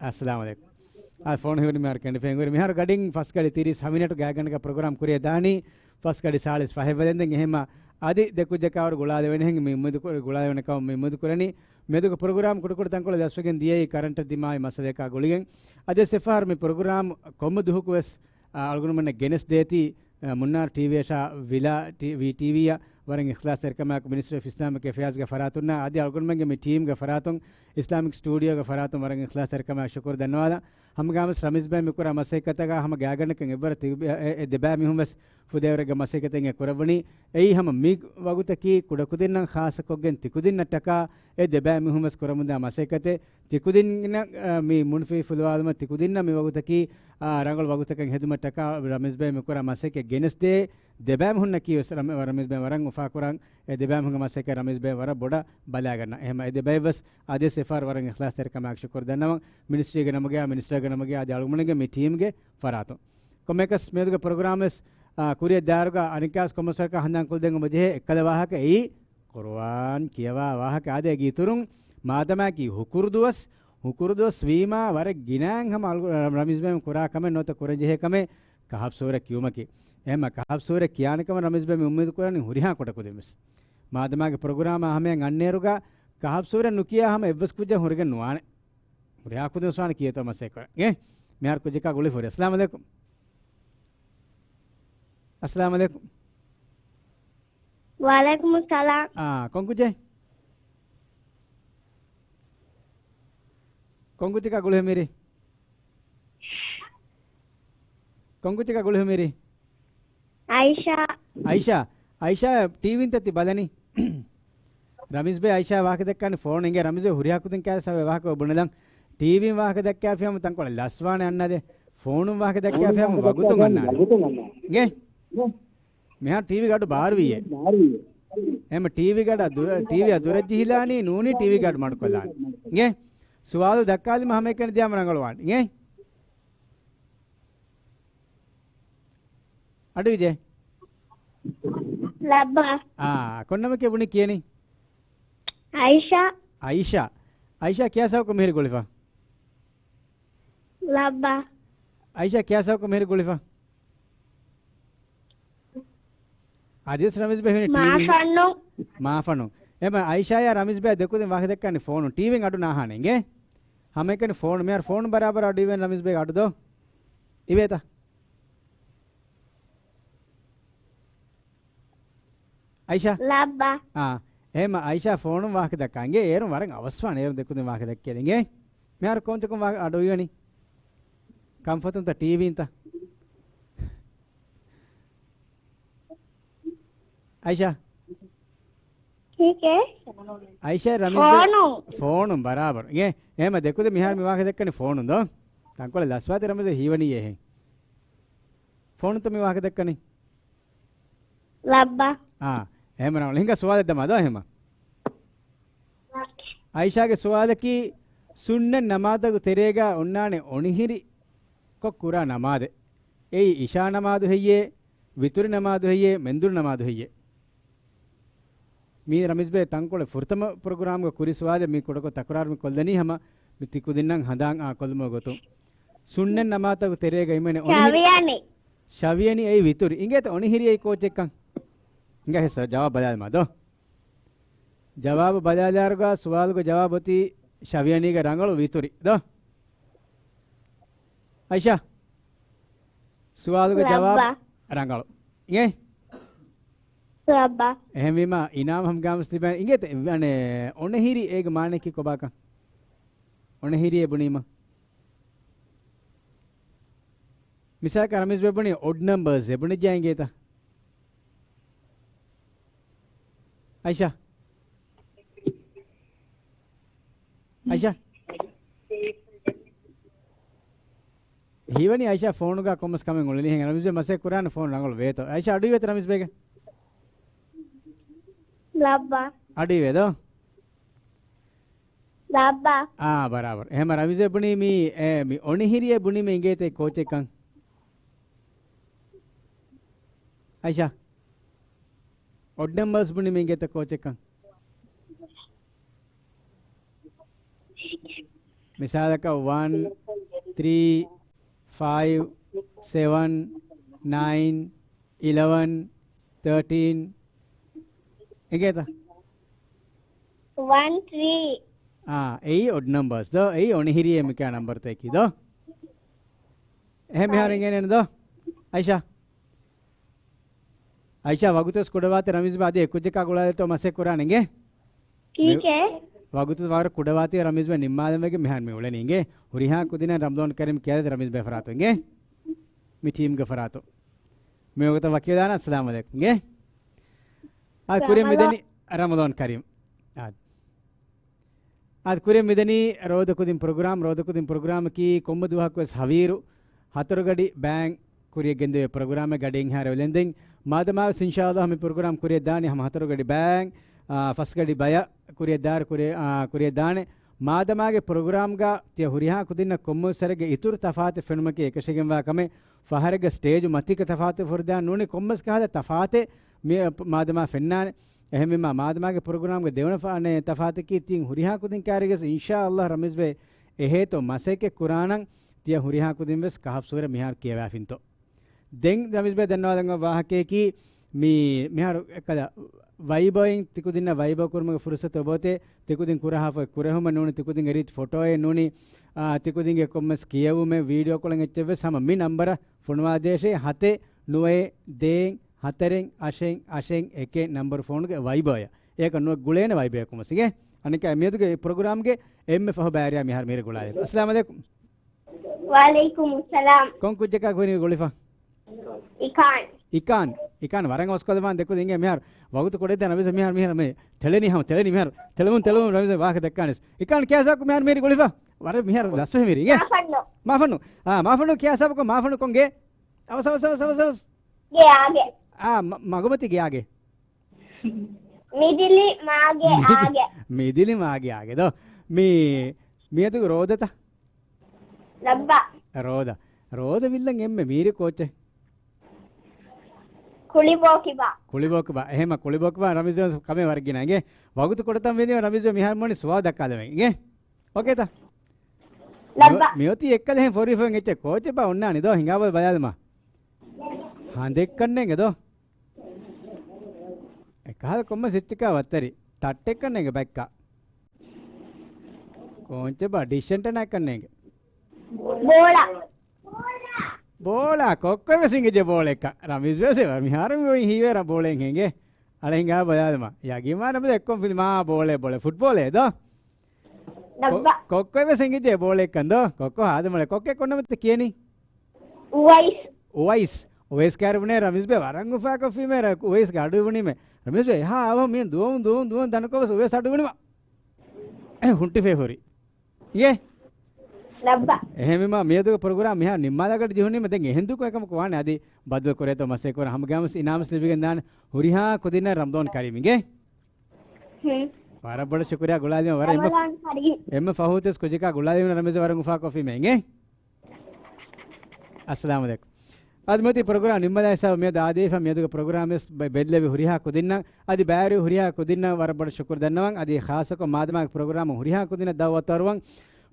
އައްސަލާމު ޢަލައިކުމް. އާ، ފޯނު ހިވަނީ މިހާރު ކެނޑިފައި ހުރި. މިހާރު ގަޑިން ފަސް ގަޑި ތިރީސް ހަ މިނެޓު ގާތްގަނޑަކަށް ޕްރޮގްރާމް ކުރިއަށް ދާނީ. ފަސް ގަޑި ސާޅީސް ފަހެއް ވަލެންދެން އެހެމަ އަދި ދެ ކުއްޖަކާވަރު ގުޅާލެވޭނެހެން މި އުއްމީދު ކުރ-، ގުޅާލެވޭނެ ކަމަށް މި އުއްމީދު ކުރަނީ. މެދުގެ ޕްރޮގްރާމް ކުޑަކުޑަ ތަންކޮޅެއް ދަސްވެގެން ދިޔައީ ކަރަންޓަށް ދިމާވި މައްސަލަޔަކާ ގުޅިގެން. އަދި އެއްފަހަރު މި ޕްރޮގްރާމް ކޮންމެ ދުވަހަކު ވެސް، އާ، އަޅުގަނޑުމެންނަށް ގެނެސް ދޭތީ، އަ، މުންނާރު ޓީވީއަށާ ވިލާ ޓީ-، ވީ ޓީވީއަށް ވަރަށް އިޚްލާޞްތެރިކަމާއެކު މިނިސްޓްރީ އޮފް އިސްލާމިކް އެފެއާޒްގެ ފަރާތުންނާ އަދި އަޅުގަނޑުމެންގެ މި ޓީމްގެ ފަރާތުން އިސްލާމިކް ސްޓޫޑިއޯގެ ފަރާތުން ވަރަށް އިޚްލާޞްތެރިކަމާއެކު ޝުކުރު ދަންނަވާލަން. ހަމަގާމިސް ރަމީޒް ބައި މިކުރާ މަސައްކަތަކާ ހަމަ ގާތްގަނޑަކަށް އެއްވަރަށް ތި-، އެ، އެ، އެ ދެބައި މީހުން ވެސް ފުދޭވަރެއްގެ މަސައްކަތެއް އެ ކުރައްވަނީ. އެއީ ހަމަ މި ވަގުތަކީ ކުޑަކުދިންނަށް ޚާއްޞަކޮށްގެން ތިކުދިންނަށްޓަކާ އެ ދެބައި މީހުން ވެސް ކުރަމުންދާ މަސައްކަތެއް. ތިކުދިންނަށް، އަ، މި މުންފީ ފުލުވާލުމަށް ތިކުދިންނަށް މި ވަގުތަކީ، އާ، ރަނގަޅު ވަގުތަކަށް ހެދުމަށްޓަކާ ރަމީޒް ބައި މިކުރާ މަސައްކަތް ގެނެސްދޭ. ދެބައި މީހުންނަކީ ވެސް ރަމ-، ރަމީޒް ބައި ވަރަށް އުފާކުރަން. އެ ދެބައިމީހުންގެ މަސައްކަތް ރަމީޒް ބައި ވަރަށް ބޮޑަށް ބަލާގަންނަ. އެހެމަ އެ ދެބައި ވެސް އާދެސް އެފްއާރް ވަރަށް އިޚްލާޞްތެރިކަމާއެކު ޝުކުރު ދަންނަވަން. މިނިސްޓްރީގެ ނަމުގައި، މިނިސްޓަރގެ ނަމުގައި އަދި އަޅުގަނޑުމެންގެ މި ޓީމްގެ ފަރާތުން. ކޮންމެއަކަސް މިއަދުގެ ޕްރޮގްރާމް ވެސް، އާ، ކުރިއަށް ދާއިރުގަ އަނެއްކާސް ކޮންމެސް ވަރަކަށް ހަނދާން ކޮށްދޭން އެބަޖެހޭ އެއްކަލަ ވާހަކަ އެއީ، ޤުރުއާން ކިޔަވާ ވާހަކަ އާދޭ އިތުރުން މާދަމާއަކީ ހުކުރު ދުވަސް، ހުކުރު ދުވަސް ވީމާ ވަރަށް ގިނައިން ހަމަ އަޅު-، ރަމީޒް ބައި ކުރާ ކަމެއް ނުވަތަ ކުރަން ޖެހޭ ކަމެއް ކަހަފް ސޫރަ ކިޔުމަކީ. އެހެމަ ކަހަފް ސޫރަ ކިޔާނެ ކަމަށް ރަމީޒް ބައި މި އުއްމީދު ކުރަނީ ހުރިހާ ކުޑަކުދިން ވެސް. މާދަމާގެ ޕްރޮގްރާމާ ހަމަޔަށް އަންނައިރުގަ ކަހަފް ސޫރަ ނުކިޔާ ހަމަ އެއްވެސް ކުއްޖެއް ހުރެގެން ނުވާނެ. ހުރިހާ ކުދިން ވެސް ވާނެ ކިޔޭތޯ މަސައްކަތް. އޭ، މިހާރު ކުއްޖަކާ ގުޅިފަ ހުރި. އައްސަލާމު ޢަލައިކުމް. އައްސަލާމު ޢަލައިކުމް. ވަޢަލައިކުމުއްސަލާމް. އާ، ކޮން ކުއްޖެއް؟ ކޮން ކުއްޖަކާ ގުޅިފަ މިރީ؟ ކޮން ކުއްޖަކާ ގުޅިފަ މިރީ؟ އައިޝާ. އައިޝާ، އައިޝާ ޓީވީންތަ ތި ބަލަނީ؟ ރަމީޒް ބައި އައިޝާ ވާހަކަ ދައްކާނެ ފޯނު އިނގޭ. ރަމީޒް ބައި ހުރިހާ ކުދިން ކައި ސަބަބެ ވާހަކަ ބުނެލަން. ޓީވީން ވާހަކަ ދައްކާފި ހަމަ ތަންކޮޅެއް ލަސްވާނެ އަންނާދޭ. ފޯނުން ވާހަކަ ދައްކާފި ހަމަ ވަގުތުން އަންނާނެ. އިނގޭ؟ މިހާރު ޓީވީގެ އަޑު ބާރުވީއޭ. އެހެމަ ޓީވީގެ އަޑު ދުރަ-، ޓީވީއާ ދުރަށް ޖެހިލާނީ ނޫނީ ޓީވީގެ އަޑު މަޑުކޮށްލާނީ. އިނގޭ؟ ސުވާލު ދައްކާލީމަ ހަމައެކަނި ދިޔާމަ ރަނގަޅުވާނެ. އިނގޭ؟ އަޑުއިވޭ. ލައްބަ. އާ، ކޮން ނަމަކޭ ބުނި ކިޔަނީ؟ އައިޝާ. އައިޝާ. އައިޝާ ކިޔާ ސަބަބަކުން މިހިރީ ގުޅިފަ؟ ލައްބަ. އައިޝާ ކިޔާ ސަބަބަކުން މިހިރީ ގުޅިފަ؟ އަދިވެސް ރަމީޒް ބައި ހުންނަ ޓީވީ. މާފަންނު. މާފަނު. އެހެމަ އައިޝާއާ ރަމީޒް ބައި ދެކުދިން ވާހަކަ ދައްކާނީ ފޯނު. ޓީވީން އަޑު ނާހާނެ އިނގޭ. ހަމައެކަނި ފޯނު. މިހާރު ފޯނު ބަރާބަރަށް އަޑު އިވޭނެ ރަމީޒް ބައި އަޑު ދޯ. އިވޭތަ؟ އައިޝާ. ލައްބަ. އާ. އެހެމަ އައިޝާ ފޯނުން ވާހަކަ ދައްކާ އިނގޭ. އޭރުން ވަރަށް އަވަސްވާނެ އޭރުން ދެކުދިން ވާހަކަ ދައްކޭ އިނގޭ. މިހާރު ކޯންތަކުން ވާ-، އަޑު އިވެނީ؟ ކަންފަތުންތަ ޓީވީންތަ؟ އައިޝާ. ކީކޭ؟ އައިޝާ ރަމީޒް ބައި ފޯނު. ފޯނުން ބަރާބަރު. އޭ، އެހެމަ ދެކުދިން މިހާރު މި ވާހަކަ ދައްކަނީ ފޯނުން ދޯ؟ ތަންކޮޅެއް ލަސްވާތި ރަމީޒް ހީވަނީ އެހެން. ފޯނުންތަ މި ވާހަކަ ދައްކަނީ؟ ލައްބަ. އާ، އެހެމަ ރަނގަޅު. ހިނގާ ސުވާލެއް ދަމާ ދޯ އެހެމަ. އައިޝާގެ ސުވާލަކީ، ސުންނަތް ނަމާދަކު ތެރޭގަ އޮންނާނެ އޮނިހިރި ކޮށް ކުރާ ނަމާދެއް. އެއީ އިޝާ ނަމާދު ހެއްޔޭ، ވިތުރި ނަމާދު ހެއްޔޭ، މެންދުރު ނަމާދު ހެއްޔޭ؟ މީ ރަމީޒް ބައި ތަންކޮޅެއް ފުރަތަމަ ޕްރޮގްރާމްގަ ކުރި ސުވާލެއް މީ ކުޑަކޮށް ތަކުރާރު މި ކޮށްލަނީ ހަމަ މި ތި ކުދިންނަށް ހަނދާން އާ ކޮށްލުމުގެ ގޮތުން. ސުންނަތް ނަމާދަކު ތެރޭގަ އިމެނެ އޮނިހިރި. ޝަވިޔަނި. ޝަވިޔަނި އެއީ ވިތުރި. އިނގޭތަ އޮނިހިރި އެއީ ކޯޗެއްކަން؟ ހިނގާ ހެއްސަ ޖަވާބު ބަލާލަމާ ދޯ. ޖަވާބު ބަލާލާއިރުގަ ސުވާލުގެ ޖަވާބު އޮތީ ޝަވިޔަނީގެ ރަނގަޅު ވިތުރި ދޯ. އައިޝާ. ސުވާލުގެ ޖަވާބު ރަނގަޅު. އިނގޭ؟ ރައްބާ. އެހެންވީމަ، އިނާމް ހަމަގާމިސް ލިބޭނެ. އިނގޭތަ، އަނެ، އޮނިހިރި އޭގެ މާނައަކީ ކޮބާކަން؟ އޮނިހިރި އެ ބުނީމަ. މިސާލަކަށް ރަމީޒް ބެ ބުނީ އޮޑް ނަމްބަރސް އެ ބުނިއްޖާ އިނގޭތަ؟ އައިޝާ. އައިޝާ. ހީވަނީ އައިޝާ ފޯނުގަ ކޮންމެސް ކަމެއް އުޅެނީ. ހެން ރަމީޒް ބެ މަސައްކަތް ކުރާނެ ފޯނު ރަނގަޅު ވޭތޯ. އައިޝާ އަޑުއިވޭތަ ރަމީޒް ބެގެ؟ ރައްބާ. އަޑުއިވޭ ދޯ؟ ރައްބާ. އާ، ބަރާބަރު. އެހެމަ ރަމީޒް ބެ ބުނީ މީ، އެ، މި އޮނިހިރިއެއް ބުނީ މި އިނގޭތަ ކޯޗެއްކަން. އައިޝާ. އޮޑް ނަމްބަރސް ބުނީ މި އިނގޭތަ ކޯޗެއްކަން. މިސާލަކަށް ވަން، ތްރީ، ފައިވް، ސެވަން، ނައިން، އިލެވަން، ތާޓީން. އެނގޭތަ؟ ވަން ތްރީ. އާ، އެއީ އޮޑް ނަމްބަރސް ދޯ؟ އެއީ އޮނިހިރިއެއް މިކާ ނަމްބަރުތަކީ ދޯ؟ އެހެން މިހާރު އިނގޭނެ ދޯ؟ އައިޝާ. އައިޝާ ވަގުތުވެސް ކުޑަވާތި ރަމީޒް ބާ އަދި އެކުއްޖަކާ ގުޅާލޭތޯ މަސައްކަތް ކުރާނެ އިނގޭ؟ ކީކޭ؟ ވަގުތު ވަރަށް ކުޑަވާތީ ރަމީޒް ބައި ނިންމާލަން ވެގެން މިހާރު މި އުޅެނީ އިނގޭ. ހުރިހާ ކުދިންނަށް ރަމަޟާން ކަރީމް ކިޔާދޭތަ ރަމީޒް ބައި ފަރާތުން އިނގޭ. މި ޓީމްގެ ފަރާތުން. މި ވަގުތަށް ވަކިވެދާނަން. އައްސަލާމު ޢަލައިކުމް އިނގޭ. އާ، ކުރިން މިދަނީ ރަމަޟާން ކަރީމް. އާ. އާދެ، ކުރިން މިދަނީ ރޯދަ ކުދިން ޕްރޮގްރާމް. ރޯދަ ކުދިން ޕްރޮގްރާމަކީ ކޮންމެ ދުވަހަކު ވެސް ހަވީރު ހަތަރު ގަޑި ބައިން ކުރިއަށް ގެންދެވޭ ޕްރޮގްރާމެއް ގަޑިއެއްހާރެ ވެލެންދެން. މާދަމާ ވެސް އިންޝާﷲ މި ޕްރޮގްރާމް ކުރިއަށް ދާނީ ހަމަ ހަތަރު ގަޑި ބައިން، އާ، ފަސް ގަޑި ބަޔަށް ކުރިއަށް ދާރު ކުރި-، އާ، ކުރިއަށް ދާނެ. މާދަމާގެ ޕްރޮގްރާމްގަ ތިޔަ ހުރިހާ ކުދިންނަށް ކޮންމެވެސް ސަރެއްގެ އިތުރު ތަފާތެއް ފެނުމަކީ އެކަށީގެންވާ ކަމެއް. ފަހަރެއްގަ ސްޓޭޖު މަތީގަ ތަފާތު ފުރިދާން ނޫނީ ކޮންމެސް ކަހަލަ ތަފާތެއް މި-، މާދަމާ ފެންނާނެ. އެހެންވީމާ، މާދަމާގެ ޕްރޮގްރާމްގެ ދެވަނަ ފާ-، ތަފާތަކީ ތިން ހުރިހާ ކުދިން ކާރިގަސް އިންޝާﷲ ރަމީޒް ބައި އެހޭތޯ މަސައްކަތް ކުރާނަން ތިޔަ ހުރިހާ ކުދިން ވެސް ކަހަފް ސޫރަ މިހާރު ކިޔަވާފިންތޯ. ދެން ރަމީޒް ބައި ދަންނަވާލަން ވާހަކަޔަކީ މި-، މިހާރު އެއްކަލަ ވައިބޯއިން ތިކުދިންނަށް ވައިބޯ ކުރުމުގެ ފުރުސަތު އޮބޯތޭ. ތިކުދިން ކުރަހާފައި ކުރެހުމެއް ނޫނީ، ތިކުދިންގެ ރީތި ފޮޓޯއެއް ނޫނީ، އާ، ތިކުދިންގެ ކޮންމެސް ކިޔެވުމެއް ވީޑިއޯ ކޮޅެއް އެއްޗެއް ވެސް ހަމަ މި ނަންބަރަށް ފޮނުވާދޭށޭ. ހަތެއް ނުވައެއް ދޭއް ހަތަރެއް އަށެއް އަށެއް އެކެއް ނަންބަރު ފޯނުގެ ވައިބޯއަށް. އޭކަށް ނުވަ ގުޅޭނެ ވައިބޯއަކުން ވެސް އިނގޭ. އަނެއްކާ މިއަދުގެ ޕްރޮގްރާމްގެ އެންމެ ފަހު ބައިވެރިޔާ މިހާރު މީރި ގުޅާލި. އައްސަލާމު ޢަލައިކުމް. ވަޢަލައިކުމުއްސަލާމް. ކޮން ކުއްޖަކާ ކުރިން ގުޅިފަ؟ އިކާން. އިކާން. އިކާން ވަރަށް އޮސްކޮލަމާން ދެކުދިންގެ މިހާރު. ވަގުތު ކުޑައެއް ދާން ރަމީޒް މިހާރު، މިހާރު މި ތެޅެނީ ހަމަ ތެޅެނީ މިހާރު. ތެޅެމުން ތެޅެމުން ރަމީޒް ވާހަކަ ދައްކާނެސް. އިކާން ކިޔާ ހިސާބަކުން މިހާރު މީރި ގުޅިފަ. ވަރަށް މިހާރު ލަސްވެ މީރި އިނގޭ. މާފަންނު. މާފަންނު. އާ، މާފަންނު ކިޔާ ހިސާބަކުން މާފަންނު ކޮންގެ. އަވަސް، އަވަސް، އަވަސް، އަވަސް، އަވަސް. ގެ އާގެ. އާ، މަ-، މަގުމަތި ގެ އާގެ. މިދިލި މާގެ އާގެ. މިދިލި މާގެ އާގެ ދޯ. މި-، މިއަދު ރޯދަތަ؟ ލައްބަ. ރޯދަ. ރޯދަ ވިއްލަން އެންމެ މީރި ކޯޗެއް؟ ކުޅިބޯކިބާ. ކުޅިބޯކިބާ. އެހެމަ ކުޅިބޯކިބާ ރަމީޒް ކަމެއް ވަރަށް ގިނަ އިނގޭ. ވަގުތު ކުޑަތަން ވެދީމަ ރަމީޒް މިހާރު މޮނި ސުވާލު ދައްކާލަމެ އިނގޭ. އޯކޭތަ؟ ލައްބަ. މި-، މިއޮތީ އެއްކަލަހެން ފޮރިފައި އެއްޗެއް ކޯޗެއްބާ އޮންނާނެ ދޯ ހިނގާބަލަ ބަލާލަމާ. ހަނދެއްކަންނޭނގެ ދޯ. އެކަހަލަ ކޮންމެ ސިއްޗަކާ ވައްތަރި. ތައްޓެއްކަންނޭނގެ ބައްކާ. ކޯންޗެއްބާ ޑިޝް އެންޓެނާއެއްކަންނޭނގެ. ބޯޅަ. ބޯޅަ. ކޮއްކޮ ވެސް އިނގިޖެ ބޯޅެއްކަ. ރަމީޒް ވެސް މިހާރު މި ހީވޭ ރަ ބޯޅެއް ހެނގޭ. އަޅެ ހިނގާ ބަލާލަމާ. ޔަގީމާ ނަމަދު އެއްކޮން ފިލިމާ ބޯޅެ ބޯޅެ. ފުޓްބޯޅެ ދޯ. ކޮ-، ކޮއްކޮ ވެސް އިނގިޖެ ބޯޅެއްކަން ދޯ. ކޮއްކޮ ހާދަ މޮޅެ. ކޮއްކޮ ކޮން ނަމަތަ ކިޔަނީ؟ އުވައިސް. އުވައިސް. އުވައިސް ކާރުބުނޭ ރަމީޒް ބޭ ވަރަށް އުފާކޮށްފީމޭ ރަ-، އުވައިސްގެ އަޑު އިވުނީމޭ. ރަމީޒް ބޭ އެހާ އަވަހު މި ދުވަހުން ދުވަހުން ދުވަހުން ދަނުކޮށް ވެސް އުވައިސް އަޑު އިވުނީމަ. އެ ހުންޓިފޭ ހުރި. އިޔޭ. ލައްބަ. އެހެންވީމާ މިއަދުގެ ޕްރޮގްރާމް މިހާ ނިންމާލާގަޑި ޖެހުނީމަ ދެން އެހެން ދުކު އެކަމަކު ވާނެ އަދި ބަދަލު ކުރޭތޯ މަސައްކަތް ކުރަން ހަމަގައިމުވެސް އިނާމުސް ލިބިގެން ދާނެ. ހުރިހާ ކުދިންނަށް ރަމަޟާން ކަރީމް އިނގޭ. ހުން. ވަރަށް ބޮޑަށް ޝުކުރިއްޔާ ގުޅާލީމަ ވަރަށް އެންމެ، ރަމަޟާން ކަރީމް. އެންމެ ފަހު ތި ވެސް ކުއްޖަކާ ގުޅާލީމަ ރަމީޒް ވަރަށް އުފާކޮށްފީމޭ އިނގޭ. އައްސަލާމު ޢަލައިކުމް. އަދި މިއޮތީ ޕްރޮގްރާމް ނިންމާލާ ހިސާބަށް މިއަދު އާދޭފަ މިއަދުގެ ޕްރޮގްރާމް ވެސް ބެ-، ބެއްލެވި ހުރިހާ ކުދިންނަށް އަދި ބައިވެރި ހުރިހާ ކުދިންނަށް ވަރަށް ބޮޑަށް ޝުކުރު ދަންނަވަން. އަދި ޚާއްޞަކޮށް މާދަމާގެ ޕްރޮގްރާމަށް ހުރިހާ ކުދިންނަށް ދައުވަތު އަރުވަން.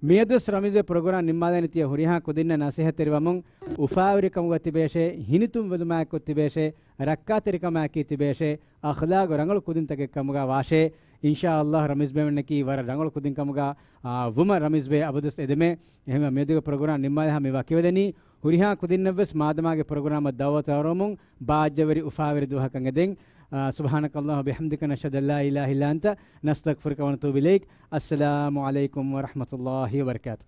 މިއަދުވެސް ރަމީޒް ޕްރޮގްރާމް ނިންމާލަނީ ތިޔަ ހުރިހާ ކުދިންނަށް ނަސޭހަތްތެރިވަމުން، އުފާވެރިކަމުގަ ތިބޭށޭ، ހިނިތުންވެލުމާއެކު ތިބޭށޭ، ރައްކާތެރިކަމާއެކީ ތިބޭށޭ، އަޚްލާގު ރަނގަޅު ކުދިންތަކެއް ކަމުގަ ވާށޭ. އިންޝާﷲ ރަމީޒް ބޭމެންނަކީ ވަރަށް ރަނގަޅު ކުދިން ކަމުގަ، އާ، ވުމަށް ރަމީޒް ބޭ އަބަދުވެސް އެދެމޭ. އެހެންވެ މިއަދުގެ ޕްރޮގްރާމް ނިންމާލާ މި ވަކިވެލަނީ. ހުރިހާ ކުދިންނަށްވެސް މާދަމާގެ ޕްރޮގްރާމަށް ދައުވަތު އަރުވަމުން ބާއްޖަވެރި އުފާވެރި ދުވަހަކަށް އެދެން. އާ، سبحانك اللهم وبحمدك، نشهد أن لا إله إلا أنت، نستغفرك ونتوب إليك. السلام عليكم ورحمة الله وبركاته.